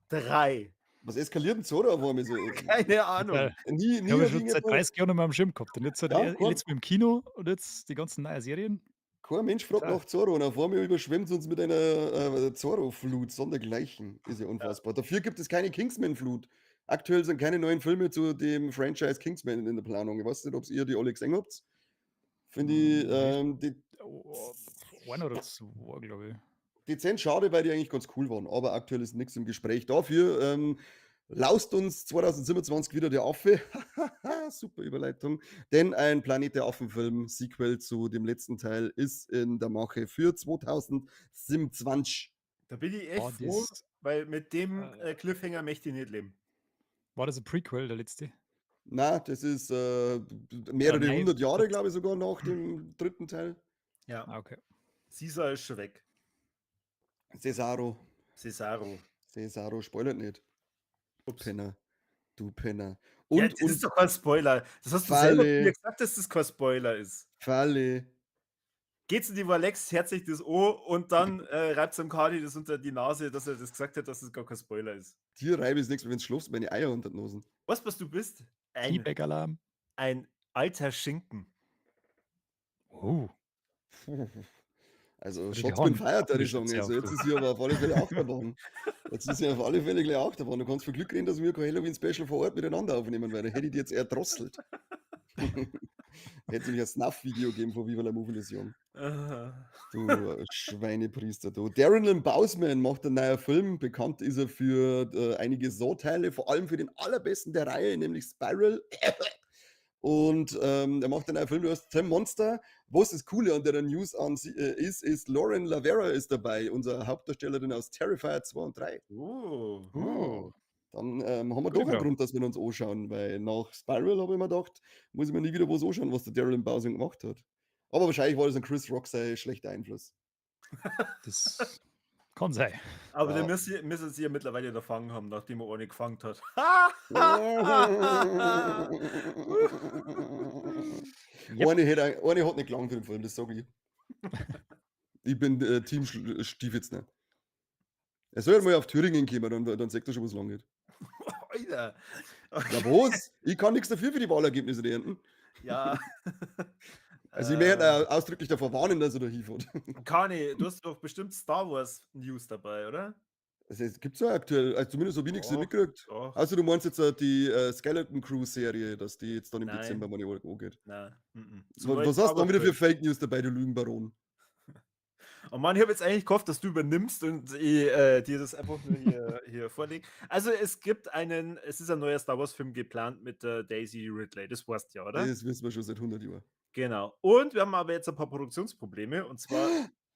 3. Was eskaliert denn Zorro auf einmal so? Keine Ahnung. Ja. Nie, Ich nie habe hat schon seit irgendjemand 30 Jahren nicht mehr am Schirm gehabt. Und jetzt hat Ja, er kein letztes Mal im Kino und jetzt die ganzen neuen Serien. Kein Mensch fragt Total. nach Zorro und auf einmal überschwemmt uns mit einer Zorro-Flut, sondergleichen. Ist ja unfassbar. Dafür gibt es keine Kingsman-Flut. Aktuell sind keine neuen Filme zu dem Franchise Kingsman in der Planung. Ich weiß nicht, ob ihr die alle gesehen habt. Finde ich, die Oh, oh, 1 oder 2, glaub ich. Dezent schade, weil die eigentlich ganz cool waren. Aber aktuell ist nichts im Gespräch. Dafür laust uns 2027 wieder der Affe. Super Überleitung. Denn ein Planet der Affen-Film, Sequel zu dem letzten Teil, ist in der Mache für 2027. Da bin ich echt War froh, das, weil mit dem Cliffhanger möchte ich nicht leben. War das ein Prequel, der letzte? Na, das ist mehrere Nein. 100 Jahre, glaube ich, sogar nach dem dritten Teil. Ja. Ah, okay. Caesar ist schon weg. Cesaro. Cesaro. Cesaro, spoilert nicht. Ups. Penner. Du Penner. Ja, das ist doch kein Spoiler. Das hast du selber mir gesagt, dass das kein Spoiler ist. Falle. Geht's in die Valex, herzlich das O und dann reibt dem Kadi das unter die Nase, dass er das gesagt hat, dass das gar kein Spoiler ist. Dir reibe ich nichts, wenn du schlafst, meine Eier unter die Nosen. Weißt du, was du bist? Teabag-Alarm. Ein alter Schinken. Oh. Also, Also die Shots bin Hand feiert, würde ich abgewischt sagen. sehr Also, jetzt früh. ist hier aber auf alle Fälle Achterbahn. Jetzt ist hier auf alle Fälle gleich Achterbahn. Du kannst für Glück reden, dass wir kein Halloween-Special vor Ort miteinander aufnehmen, weil da hätte ich dich jetzt erdrosselt. Hätte es nämlich ein Snuff-Video gegeben von Viva la Movielision. Aha. Du Schweinepriester, du. Darren Lynn Bousman macht einen neuen Film. Bekannt ist er für einige Saw-Teile, vor allem für den allerbesten der Reihe, nämlich Spiral. Und er macht einen neuen Film, der heißt Tim Monster. Was das Coole an der News an sie ist, ist Lauren LaVera ist dabei, unsere Hauptdarstellerin aus Terrifier 2 und 3. Oh. Oh. Dann haben wir Gute doch einen Frage. Grund, dass wir uns anschauen, weil nach Spiral habe ich mir gedacht, muss ich mir nie wieder was anschauen, was der Darren Bousman gemacht hat. Aber wahrscheinlich war das ein Chris Rock sein schlechter Einfluss. Das kann sein. Aber Ja. den müssen sie ja mittlerweile da gefangen haben, nachdem er eine gefangen hat. Yep. Eine hat nicht gelangt für den Film, das sag ich. Ich bin Team Stiefitzner. Er soll ja mal auf Thüringen kommen, dann sagt er schon, was lang geht. Alter. Okay. Ja, was? Ich kann nichts dafür für die Wahlergebnisse, die ernten. Ja. Also ich möchte ausdrücklich davor warnen, dass er da hinfährt. Kani, du hast doch bestimmt Star Wars News dabei, oder? Also es gibt ja aktuell, also zumindest habe ich nichts mitgekriegt. Doch. Also du meinst jetzt die Skeleton Crew Serie, dass die jetzt dann im Nein. Dezember mal angeht. Nein. Was hast du dann wieder für Fake News dabei, du Lügenbaron? Oh Mann, ich habe jetzt eigentlich gehofft, dass du übernimmst und ich dir das einfach nur hier vorlege. Also es ist ein neuer Star Wars Film geplant mit Daisy Ridley, das weißt du ja, oder? Das wissen wir schon seit 100 Jahren. Genau. Und wir haben aber jetzt ein paar Produktionsprobleme und zwar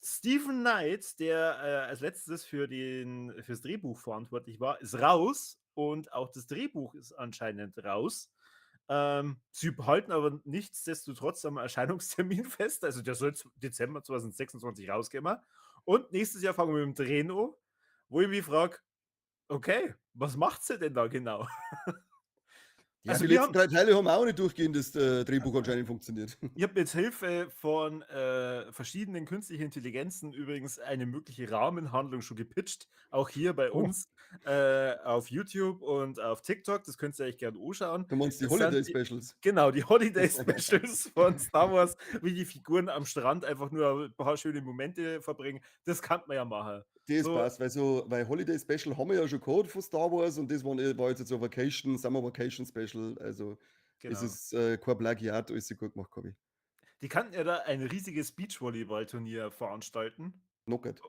Steven Knight, der als letztes fürs Drehbuch verantwortlich war, ist raus und auch das Drehbuch ist anscheinend raus. Sie behalten aber nichtsdestotrotz am Erscheinungstermin fest, also der soll Dezember 2026 rauskommen. Und nächstes Jahr fangen wir mit dem Drehen an, wo ich mich frage, okay, was macht sie denn da genau? Ja, Also die wir letzten 3 Teile haben auch nicht durchgehend das Drehbuch anscheinend funktioniert. Ich habe mit Hilfe von verschiedenen künstlichen Intelligenzen übrigens eine mögliche Rahmenhandlung schon gepitcht. Auch hier bei uns auf YouTube und auf TikTok. Das könnt ihr euch gerne anschauen. Du meinst die Das sind Holiday die Specials? Genau, die Holiday Specials von Star Wars, wie die Figuren am Strand einfach nur ein paar schöne Momente verbringen. Das kann man ja machen. Das So. passt, weil Holiday Special haben wir ja schon gehabt von Star Wars und das war jetzt so Vacation, Summer Vacation Special, also es ist kein Plagiat, alles gut gemacht, Kobi. Die könnten ja da ein riesiges Beachvolleyball-Turnier veranstalten. Knockert.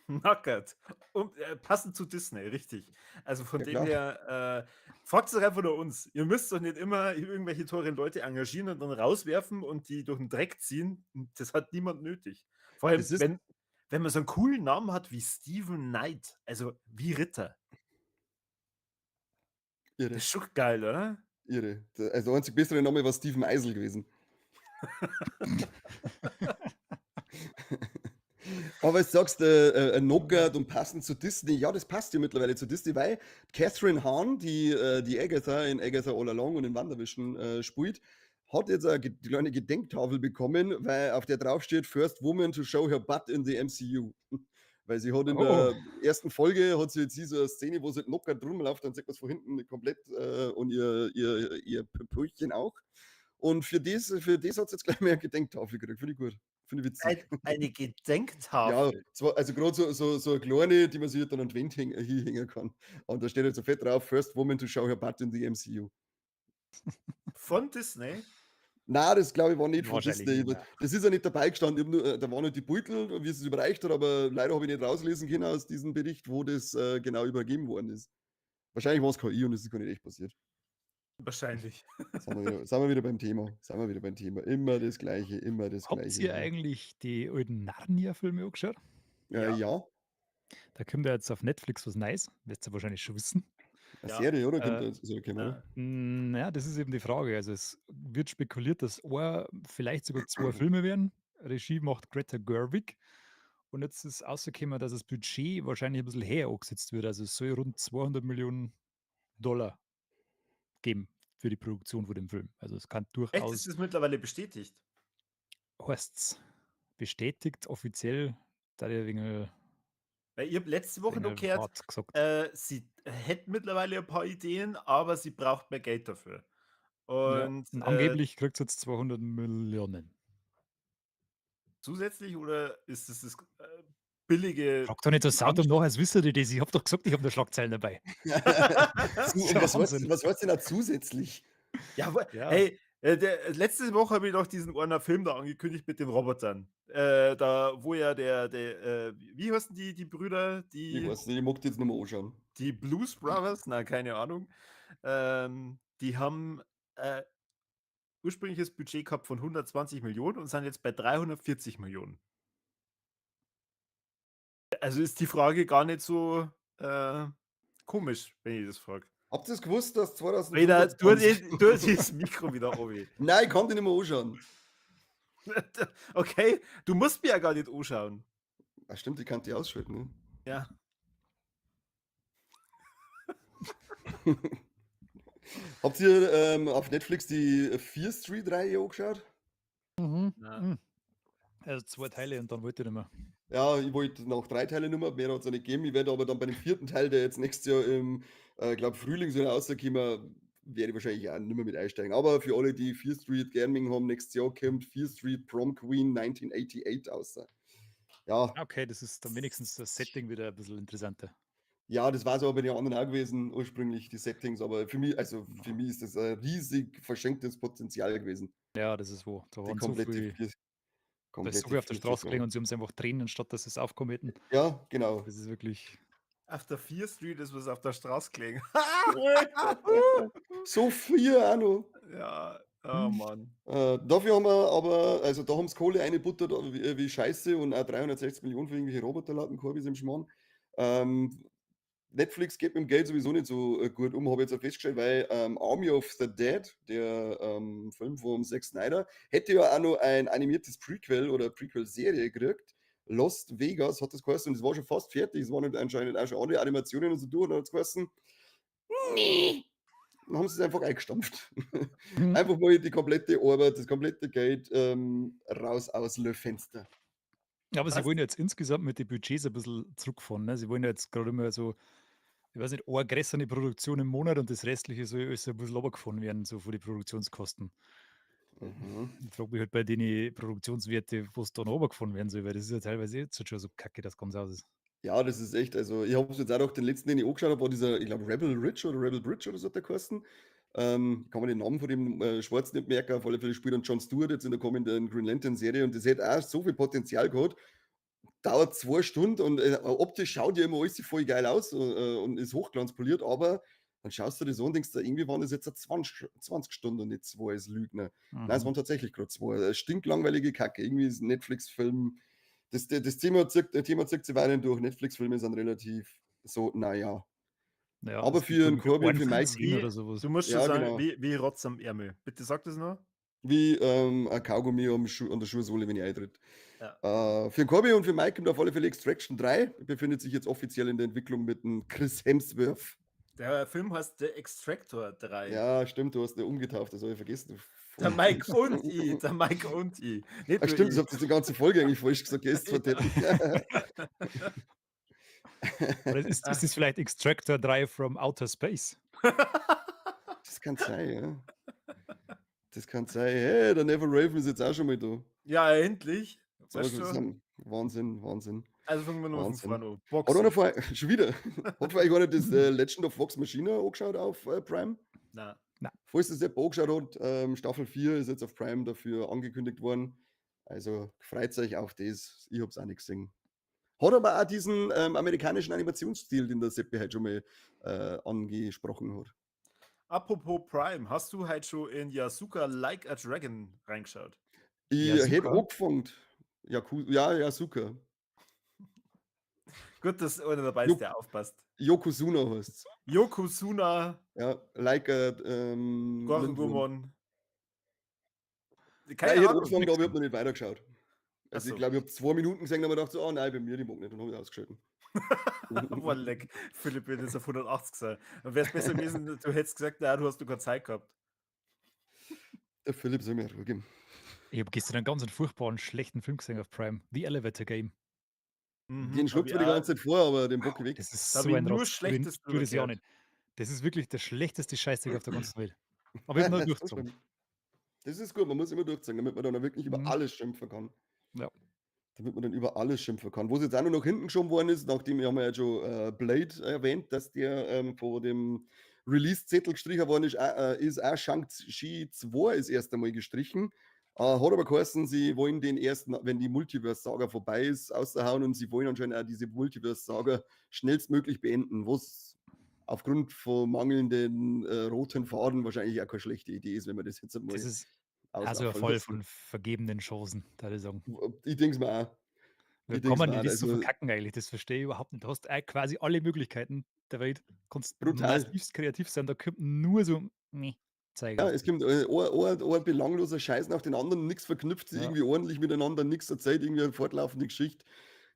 Knockert. Und passend zu Disney, richtig. Also von Ja, dem klar. her, fragt doch einfach nur uns. Ihr müsst doch nicht immer irgendwelche teuren Leute engagieren und dann rauswerfen und die durch den Dreck ziehen. Das hat niemand nötig. Vor allem, Das ist wenn man so einen coolen Namen hat wie Steven Knight, also wie Ritter. Irre. Das ist schon geil, oder? Irre. Also der einzig bessere Name war Steven Eisel gewesen. Aber jetzt sagst du, ein Knockout und passend zu Disney. Ja, das passt ja mittlerweile zu Disney, weil Kathryn Hahn, die Agatha in Agatha All Along und in WandaVision spielt, hat jetzt eine kleine Gedenktafel bekommen, weil auf der drauf steht, First Woman to show her butt in the MCU. Weil sie hat in der ersten Folge, hat sie jetzt so eine Szene, wo sie halt knockert rumläuft, dann sieht man es von hinten komplett und ihr Pöpöchen auch. Und für das hat sie jetzt gleich mehr eine Gedenktafel gekriegt. Finde ich gut. Finde ich witzig. Eine Gedenktafel? Ja, zwar, also gerade so eine kleine, die man sich dann an die Wand hinhängen kann. Und da steht halt so fett drauf, First Woman to show her butt in the MCU. Von Disney? Nein, das glaube ich war nicht von Wahrscheinlich Disney. nicht, nein. Das ist ja nicht dabei gestanden. Ich hab nur, da waren halt die Beutel, wie es überreicht hat, aber leider habe ich nicht rauslesen können aus diesem Bericht, wo das genau übergeben worden ist. Wahrscheinlich war es KI und es ist gar nicht echt passiert. Wahrscheinlich. Sind wir wieder beim Thema. Sind wir wieder beim Thema. Immer das Gleiche, immer das Habt Gleiche. ihr eigentlich die alten Narnia-Filme angeschaut? Ja. Ja. Da kommt ja jetzt auf Netflix was Neues. Wirst du wahrscheinlich schon wissen. Eine Ja. Serie, oder? Kommt da, so kommen, oder? Ja, das ist eben die Frage. Also es wird spekuliert, dass ein, vielleicht sogar 2 Filme werden. Regie macht Greta Gerwig. Und jetzt ist rausgekommen, dass das Budget wahrscheinlich ein bisschen höher angesetzt wird. Also es soll rund 200 Millionen Dollar geben für die Produktion von dem Film. Also es kann Echt, durchaus... ist das mittlerweile bestätigt? Heißt's bestätigt, offiziell, da der wegen... Weil ich hab letzte Woche noch Wegen gehört, hart gesagt. sie hätte mittlerweile ein paar Ideen, aber sie braucht mehr Geld dafür. Ja, Und, und angeblich kriegt sie jetzt 200 Millionen. Zusätzlich oder ist das das billige Frag doch nicht so saut Anst- und nachher, als wüsste die das. Ich hab doch gesagt, ich hab da Schlagzeilen dabei. Und Ja, Wahnsinn. was heißt denn da zusätzlich? Ja, Ja. hey, letzte Woche habe ich doch diesen einen Film da angekündigt mit den Robotern. Da, wo ja der wie heißen die Brüder? Die, Ich weiß nicht, ich mag die jetzt nochmal anschauen. Die Blues Brothers? Na, keine Ahnung. Die haben ursprüngliches Budget gehabt von 120 Millionen und sind jetzt bei 340 Millionen. Also ist die Frage gar nicht so komisch, wenn ich das frage. Habt ihr es gewusst, dass Wieder, 2025 du das Mikro wieder, Obi. Nein, ich kann dich nicht mehr anschauen. Okay, du musst mir ja gar nicht anschauen. Ach stimmt, ich kann die ausschalten. Ne? Ja. Habt ihr auf Netflix die Fear Street-Reihe angeschaut? Mhm. Na. Mhm. Also 2 Teile und dann wollte ich nicht mehr. Ja, ich wollte nach 3 Teile nicht mehr, mehr hat es ja nicht gegeben. Ich werde aber dann bei dem 4. Teil, der jetzt nächstes Jahr im, glaube Frühling soll rauskommen, werde ich wahrscheinlich auch nicht mehr mit einsteigen. Aber für alle, die Fear Street gern mögen haben, nächstes Jahr kommt Fear Street Prom Queen 1988 raus. Ja. Okay, das ist dann wenigstens das Setting wieder ein bisschen interessanter. Ja, das war so aber bei den anderen auch gewesen, ursprünglich, die Settings, aber für mich, also für mich ist das ein riesig verschenktes Potenzial gewesen. Ja, das ist wo. Da Die waren so komplette viel Fear da ist so komplette viel auf der Fear Straße Street gelegen und sie haben es einfach drehen, anstatt dass sie es aufgehoben hätten. Ja, genau. Das ist wirklich. Auf der Fear Street ist was auf der Straße gelegen. So viel auch noch. Ja, oh Mann. Dafür haben wir aber, also da haben sie Kohle reingebuttert, wie Scheiße und auch 360 Millionen für irgendwelche Roboterlatten, Korbis im Schmarrn. Netflix geht mit dem Geld sowieso nicht so gut um, habe ich jetzt auch festgestellt, weil Army of the Dead, der Film von Zack Snyder, hätte ja auch noch ein animiertes Prequel oder Prequel-Serie gekriegt. Lost Vegas hat das geheißen und es war schon fast fertig. Es waren anscheinend auch schon andere Animationen und so durch und dann hat es geheißen, nee. Dann haben sie es einfach eingestampft. Einfach mal die komplette Arbeit, das komplette Geld raus aus dem Fenster. Ja, aber sie Was? wollen jetzt insgesamt mit den Budgets ein bisschen zurückfahren. Ne? Sie wollen ja jetzt gerade immer so, ich weiß nicht, eine größere Produktion im Monat und das restliche soll alles ein bisschen runtergefahren werden, so von den Produktionskosten. Ich frage mich halt bei den Produktionswerte, was da noch runtergefahren werden soll, weil das ist ja teilweise jetzt schon so kacke, das Ganze aus ist. Ja, das ist echt, also ich hab's jetzt auch noch den letzten, den ich angeschaut hab, war dieser, ich glaub, Rebel Ridge oder Rebel Bridge oder so hat der geheißen. Kann man den Namen von dem Schwarzen nicht merken, auf alle Fälle spielt dann John Stewart jetzt in der kommenden Green Lantern Serie und das hätte auch so viel Potenzial gehabt. Dauert 2 Stunden und optisch schaut ja immer alles voll geil aus und ist hochglanzpoliert, aber dann schaust du dir so und denkst, irgendwie waren das jetzt 20 Stunden und nicht 2 als Lügner. Nein, es waren tatsächlich grad 2. Stinklangweilige Kacke. Irgendwie ist ein Netflix-Film, das Thema zirkt, das Thema zirkt sich weiterhin durch. Netflix-Filme sind relativ so, naja. Ja, aber es für gibt einen irgendwie Corby und für einen Mike Zehn oder sowas. Du musst schon Ja, sagen, genau. wie Rotz am Ärmel. Bitte sag das noch. Wie ein Kaugummi an der Schuhsohle, wenn ich eintritt. Ja. Für den Corby und für Mike kommt auf alle Fälle Extraction 3. Befindet sich jetzt offiziell in der Entwicklung mit dem Chris Hemsworth. Der Film heißt The Extractor 3. Ja, stimmt, du hast den umgetauft, das habe ich vergessen. Der Mike und ich, der Mike und ich. Nicht Ach, nur stimmt, ich. ich hab das die ganze Folge eigentlich falsch gesagt. Gell, ist zwar der- Oder ist das vielleicht Extractor 3 from Outer Space? Das kann sein, ja. Das kann sein. Hey, der Never Raven ist jetzt auch schon mal da. Ja, endlich. So, Weißt das du? ist Wahnsinn, Wahnsinn. Also fangen wir nochmal von Wahnsinn. vorne an. Hat Boxen. einer vor, schon wieder. Hat vielleicht einer das Legend of Vox Machina angeschaut auf Prime? Nein. Nein. Falls das jemand angeschaut hat, Staffel 4 ist jetzt auf Prime dafür angekündigt worden. Also freut euch auf das. Ich hab's auch nicht gesehen. Hat aber auch diesen amerikanischen Animationsstil, den der Seppi heute schon mal angesprochen hat. Apropos Prime, hast du heute schon in Yasuka Like a Dragon reingeschaut? Ich Yasuka? hätte angefangen. Ja, Yasuka. Gut, dass einer dabei ist, der aufpasst. Yokozuna heißt's. Yokozuna. Ja, like a Gorgomon. Nein, Keine ich hätte Ahnung. angefangen, aber ich hab noch nicht weitergeschaut. Also ich Ach so. glaube, ich hab 2 Minuten gesehen und hab mir gedacht, so, oh nein, bei mir, die mag nicht, und hab ich ausgeschaltet. Boah, leck. Philipp wird jetzt auf 180 sein. Dann wär's besser gewesen, du hättest gesagt, na, du hast noch keine Zeit gehabt. Der Philipp soll mir Ruhe geben. Ich hab gestern einen ganz furchtbaren, schlechten Film gesehen auf Prime. The Elevator Game. Den schluckt Hab mir die ich auch. ganze Zeit vor, aber den Bock weg. Das ist Da hab so ich ein nur Rotz. Schlechtes Tu das ja auch drüber nicht. Das ist wirklich der schlechteste Scheißdreck auf der ganzen Welt. Aber ich hab nur Das ist durchgezogen. schlimm. Das ist gut, man muss immer durchziehen, damit man dann auch wirklich über alles schimpfen kann. Damit man dann über alles schimpfen kann. Wo es jetzt auch noch nach hinten geschoben worden ist, nachdem wir haben ja schon Blade erwähnt, dass der vor dem Release-Zettel gestrichen worden ist, ist auch Shang-Chi 2 ist erst einmal gestrichen. Hat aber geheißen, sie wollen den ersten, wenn die Multiverse-Saga vorbei ist, raushauen und sie wollen anscheinend auch diese Multiverse-Saga schnellstmöglich beenden, was aufgrund von mangelnden roten Faden wahrscheinlich auch keine schlechte Idee ist, wenn man das jetzt einmal Das ist also ein auslaufen Fall lassen. von vergebenen Chancen, da ich sagen. Ich denk's mir auch. Wie Ich kann denk's man mir denn auch, das so also verkacken eigentlich? Das verstehe ich überhaupt nicht. Du hast quasi alle Möglichkeiten der Welt, kannst Brutal. massivst kreativ sein, da kommt nur so nee, Zeug Ja, raus. es kommt ein belangloser Scheiß nach den anderen, nix verknüpft sich irgendwie ordentlich miteinander, nix erzählt, irgendwie eine fortlaufende Geschichte.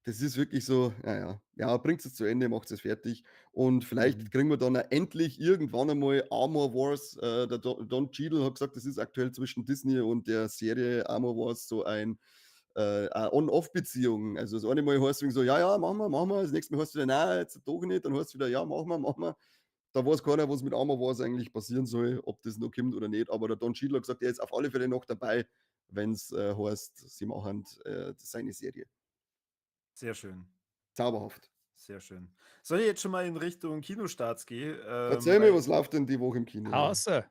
Das ist wirklich so, naja, ja, bringt es zu Ende, macht es fertig. Und vielleicht kriegen wir dann auch endlich irgendwann einmal Armor Wars. Der Don Cheadle hat gesagt, das ist aktuell zwischen Disney und der Serie Armor Wars so ein eine On-Off-Beziehung. Also das eine Mal heißt es so, ja, machen wir, machen wir. Das nächste Mal heißt es wieder, nein, jetzt doch nicht. Dann heißt es wieder, ja, machen wir, machen wir. Da weiß keiner, was mit Armor Wars eigentlich passieren soll, ob das noch kommt oder nicht. Aber der Don Cheadle hat gesagt, er ist auf alle Fälle noch dabei, wenn es heißt, sie machen seine Serie. Sehr schön. Zauberhaft. Sehr schön. Soll ich jetzt schon mal in Richtung Kinostarts gehen? Erzähl mir, was läuft denn die Woche im Kino? Außer.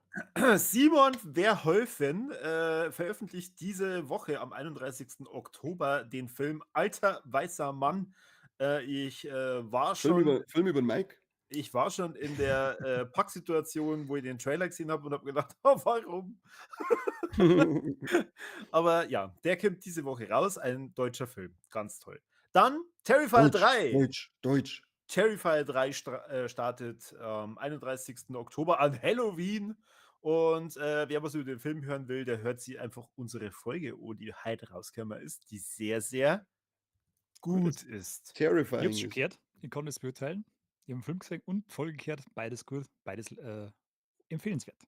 Simon Verhoeven veröffentlicht diese Woche am 31. Oktober den Film Alter weißer Mann. Ich war Film schon Film über den Mike. Ich war schon in der Packsituation, wo ich den Trailer gesehen habe und habe gedacht, oh, warum? Aber ja, der kommt diese Woche raus, ein deutscher Film. Ganz toll. Dann Terrifier Deutsch, 3. Deutsch, Deutsch. Terrifier 3 startet am 31. Oktober an Halloween. Und wer was über den Film hören will, der hört sich einfach unsere Folge, wo die heute rausgekommen ist, die sehr, sehr gut ist. Terrifying. Ich hab's schon ist. gehört. Ich kann das beurteilen. Ich hab einen Film gesehen und Folge gehört. Beides gut, beides empfehlenswert.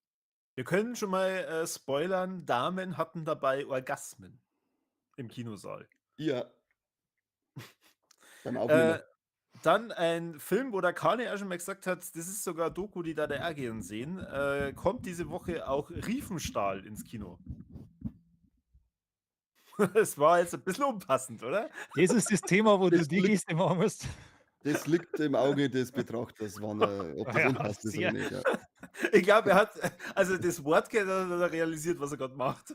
Wir können schon mal spoilern, Damen hatten dabei Orgasmen im Kinosaal. Ja. Beim Aufnehmen. Dann ein Film, wo der Kani auch schon mal gesagt hat, das ist sogar Doku, die da der R sehen, kommt diese Woche auch Riefenstahl ins Kino. Das war jetzt ein bisschen unpassend, oder? Das ist das Thema, wo du Das die Geste machen musst. Das liegt im Auge des Betrachters, wann er, ob das Ja, unpassend ist oder sehr. nicht. Ja. Ich glaube, er hat, also das Wort kennt er, hat er realisiert, was er gerade macht.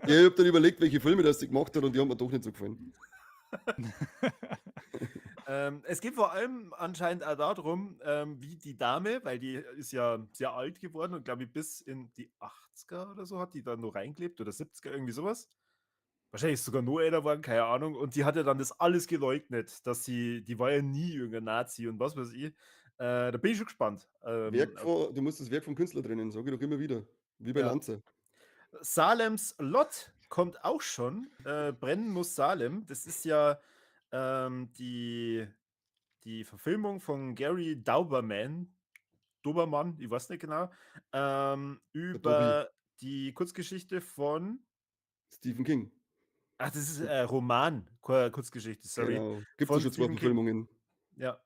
Ja, ich hab dann überlegt, welche Filme das sie gemacht hat und die haben mir doch nicht so gefallen. Es geht vor allem anscheinend auch darum, wie die Dame, weil die ist ja sehr alt geworden und glaube ich bis in die 80er oder so hat die da noch reingelebt oder 70er, irgendwie sowas. Wahrscheinlich ist sogar noch älter geworden, keine Ahnung. Und die hat ja dann das alles geleugnet, dass sie, die war ja nie irgendein Nazi und was weiß ich. Da bin ich schon gespannt. Du musst das Werk vom Künstler trennen, sag ich doch immer wieder. Wie bei Ja. Lanzer. Salems Lot kommt auch schon. Brennen muss Salem. Das ist ja die Verfilmung von Gary Dauberman. Dobermann, ich weiß nicht genau. Der Tobi. Über die Kurzgeschichte von Stephen King. Ach, das ist Roman, Kurzgeschichte, sorry. Genau. Gibt's Von ja schon zwei Stephen King. Verfilmungen. Ja.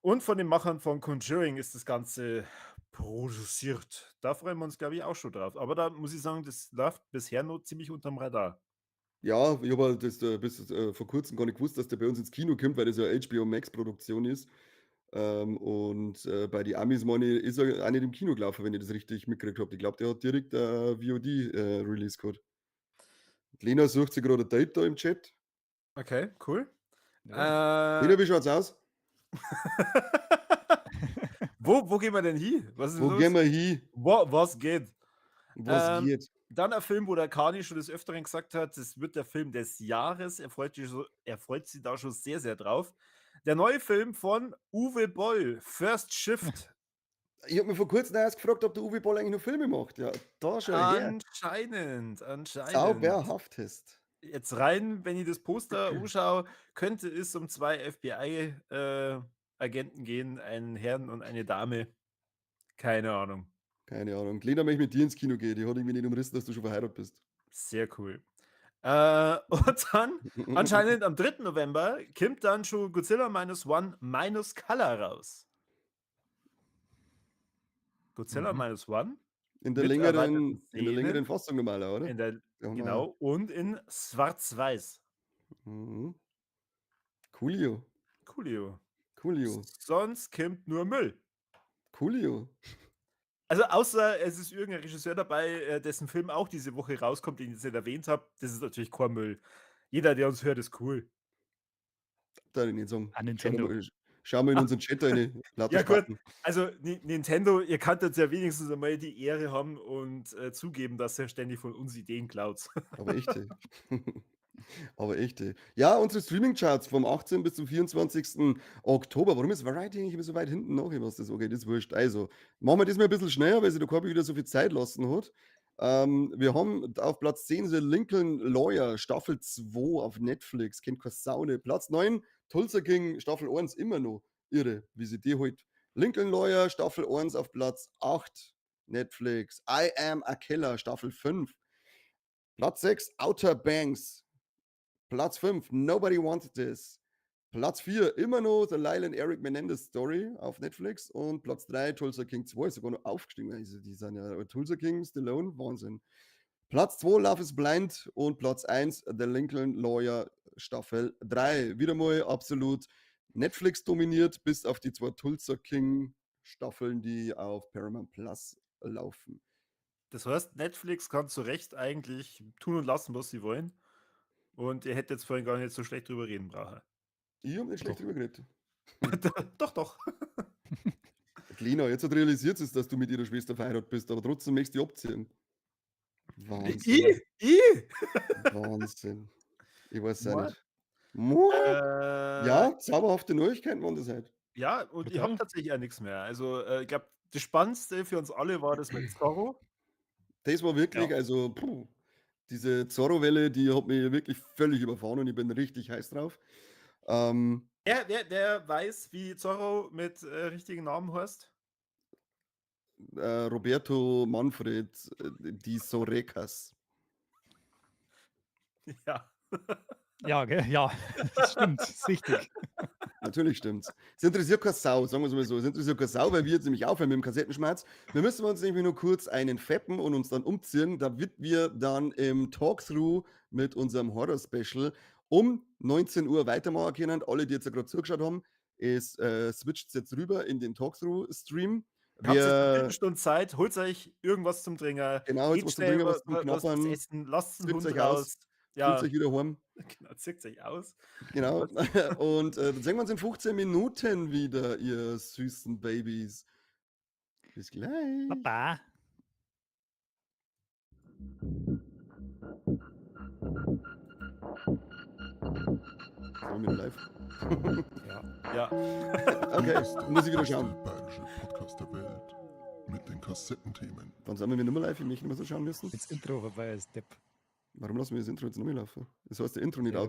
Und von den Machern von Conjuring ist das Ganze produziert. Da freuen wir uns, glaub ich, auch schon drauf. Aber da muss ich sagen, das läuft bisher noch ziemlich unterm Radar. Ja, ich hab halt das bis vor kurzem gar nicht gewusst, dass der bei uns ins Kino kommt, weil das ja HBO Max Produktion ist. Und bei den Amis, meine ich, ist er auch nicht im Kino gelaufen, wenn ich das richtig mitgekriegt hab. Ich glaub, der hat direkt VOD Release gehabt. Lena sucht sich gerade ein Date da im Chat. Okay, cool. Ja. Lena, wie schaut's aus? Wo gehen wir denn hin? Was ist Wo los? gehen wir hin? Was geht? Was geht? Dann ein Film, wo der Kani schon des Öfteren gesagt hat, das wird der Film des Jahres. Er freut sich da schon sehr, sehr drauf. Der neue Film von Uwe Boll, First Shift. Ich hab mir vor kurzem erst gefragt, ob der Uwe Boll eigentlich noch Filme macht. Ja, da schon her. Anscheinend, anscheinend. Zauberhaftest. Jetzt rein, wenn ich das Poster anschaue, könnte es um 2 F B I Agenten gehen, einen Herrn und eine Dame. Keine Ahnung. Keine Ahnung. Lena möchte mit dir ins Kino gehen. Die hat irgendwie nicht umrissen, dass du schon verheiratet bist. Sehr cool. Und dann, anscheinend am 3. November, kommt dann schon Godzilla Minus One minus Color raus. Godzilla Minus One. In mit erweiterten der längeren Szenen. Fassung normaler, oder? In der, Da haben wir genau, und in Schwarz-Weiß. Coolio. Coolio. Coolio. Sonst kommt nur Müll. Coolio. Also außer es ist irgendein Regisseur dabei, dessen Film auch diese Woche rauskommt, den ich jetzt nicht erwähnt habe. Das ist natürlich kein Müll. Jeder, der uns hört, ist cool. Da ich nicht sagen. Ah, Nintendo. Schau mal in unseren Chat rein. Lauter Ja, gut. Spacken. Also Nintendo, ihr könnt jetzt ja wenigstens einmal die Ehre haben und zugeben, dass ihr ständig von uns Ideen klaut. Aber echt, ey. Aber echt, ey. Ja, unsere Streaming-Charts vom 18. bis zum 24. Oktober. Warum ist Variety eigentlich immer so weit hinten noch? Was das okay, das ist wurscht. Also, machen wir das mal ein bisschen schneller, weil sich der Corby wieder so viel Zeit lassen hat. Wir haben auf Platz 10 The Lincoln Lawyer, Staffel 2 auf Netflix. Kennt keine Saune. Platz 9, Tulsa King, Staffel 1, immer noch. Irre, wie sie die holt. Lincoln Lawyer, Staffel 1 auf Platz 8, Netflix. I Am a Killer, Staffel 5. Platz 6, Outer Banks. Platz 5, Nobody Wanted This. Platz 4, immer noch The Lyle and Eric Menendez Story auf Netflix. Und Platz 3, Tulsa King 2, ist sogar noch aufgestiegen. Also die sind ja Tulsa King, Stallone, Wahnsinn. Platz 2, Love is Blind. Und Platz 1, The Lincoln Lawyer Staffel 3. Wieder mal absolut Netflix dominiert, bis auf die zwei Tulsa King Staffeln, die auf Paramount Plus laufen. Das heißt, Netflix kann zu Recht eigentlich tun und lassen, was sie wollen. Und ihr hättet jetzt vorhin gar nicht so schlecht drüber reden brauchen. Ich habe nicht schlecht Doch. drüber geredet. Doch, doch. Lena, jetzt hat realisiert es, dass du mit ihrer Schwester verheiratet bist, aber trotzdem möchtest du die abziehen. Wahnsinn. Ich? Ich? Wahnsinn. Ich weiß es auch What? nicht. What? Ja, zauberhafte Neuigkeiten waren das halt. Ja, und ich habe Brutal. tatsächlich auch nichts mehr. Also, ich glaube, das Spannendste für uns alle war das mit Zorro. Das war wirklich, also, puh, diese Zorro-Welle, die hat mich wirklich völlig überfahren und ich bin richtig heiß drauf. Wer weiß, wie Zorro mit richtigen Namen heißt? Roberto Manfred Di Sorecas. Ja. Ja, gell? Ja, das stimmt, ist richtig. Natürlich stimmt's. Es interessiert keine Sau, sagen wir's mal so. Es interessiert keine Sau, weil wir jetzt nämlich aufhören mit dem Kassettenschmerz. Wir müssen uns nämlich nur kurz einen feppen und uns dann umziehen, damit wir dann im Talkthrough mit unserem Horror-Special um 19 Uhr weitermachen können. Alle, die jetzt gerade zugeschaut haben, es switcht jetzt rüber in den Talkthrough-Stream. Habt jetzt eine Wir Viertelstunde Zeit, holt euch irgendwas zum Trinken, Genau, jetzt geht was zum schnell Trinken, was zum was zum Knabbern. Essen, lasst den Zieht Hund euch aus. raus. Ja. Fühlt euch wieder heim. Genau, zieht euch aus. Genau. Und dann sehen wir uns in 15 Minuten wieder, ihr süßen Babys. Bis gleich. Baba. Sind wir wieder live? Ja. Ja. Okay, muss ich wieder Der schauen. bayerische Podcast der Welt mit den Kassettenthemen. Dann sind wir nicht mehr live, ich möchte nicht mehr so schauen müssen. Wenn's Intro vorbei ist, Depp. Warum lassen wir das Intro jetzt noch mehr laufen? Das heißt, der Intro nicht Ja.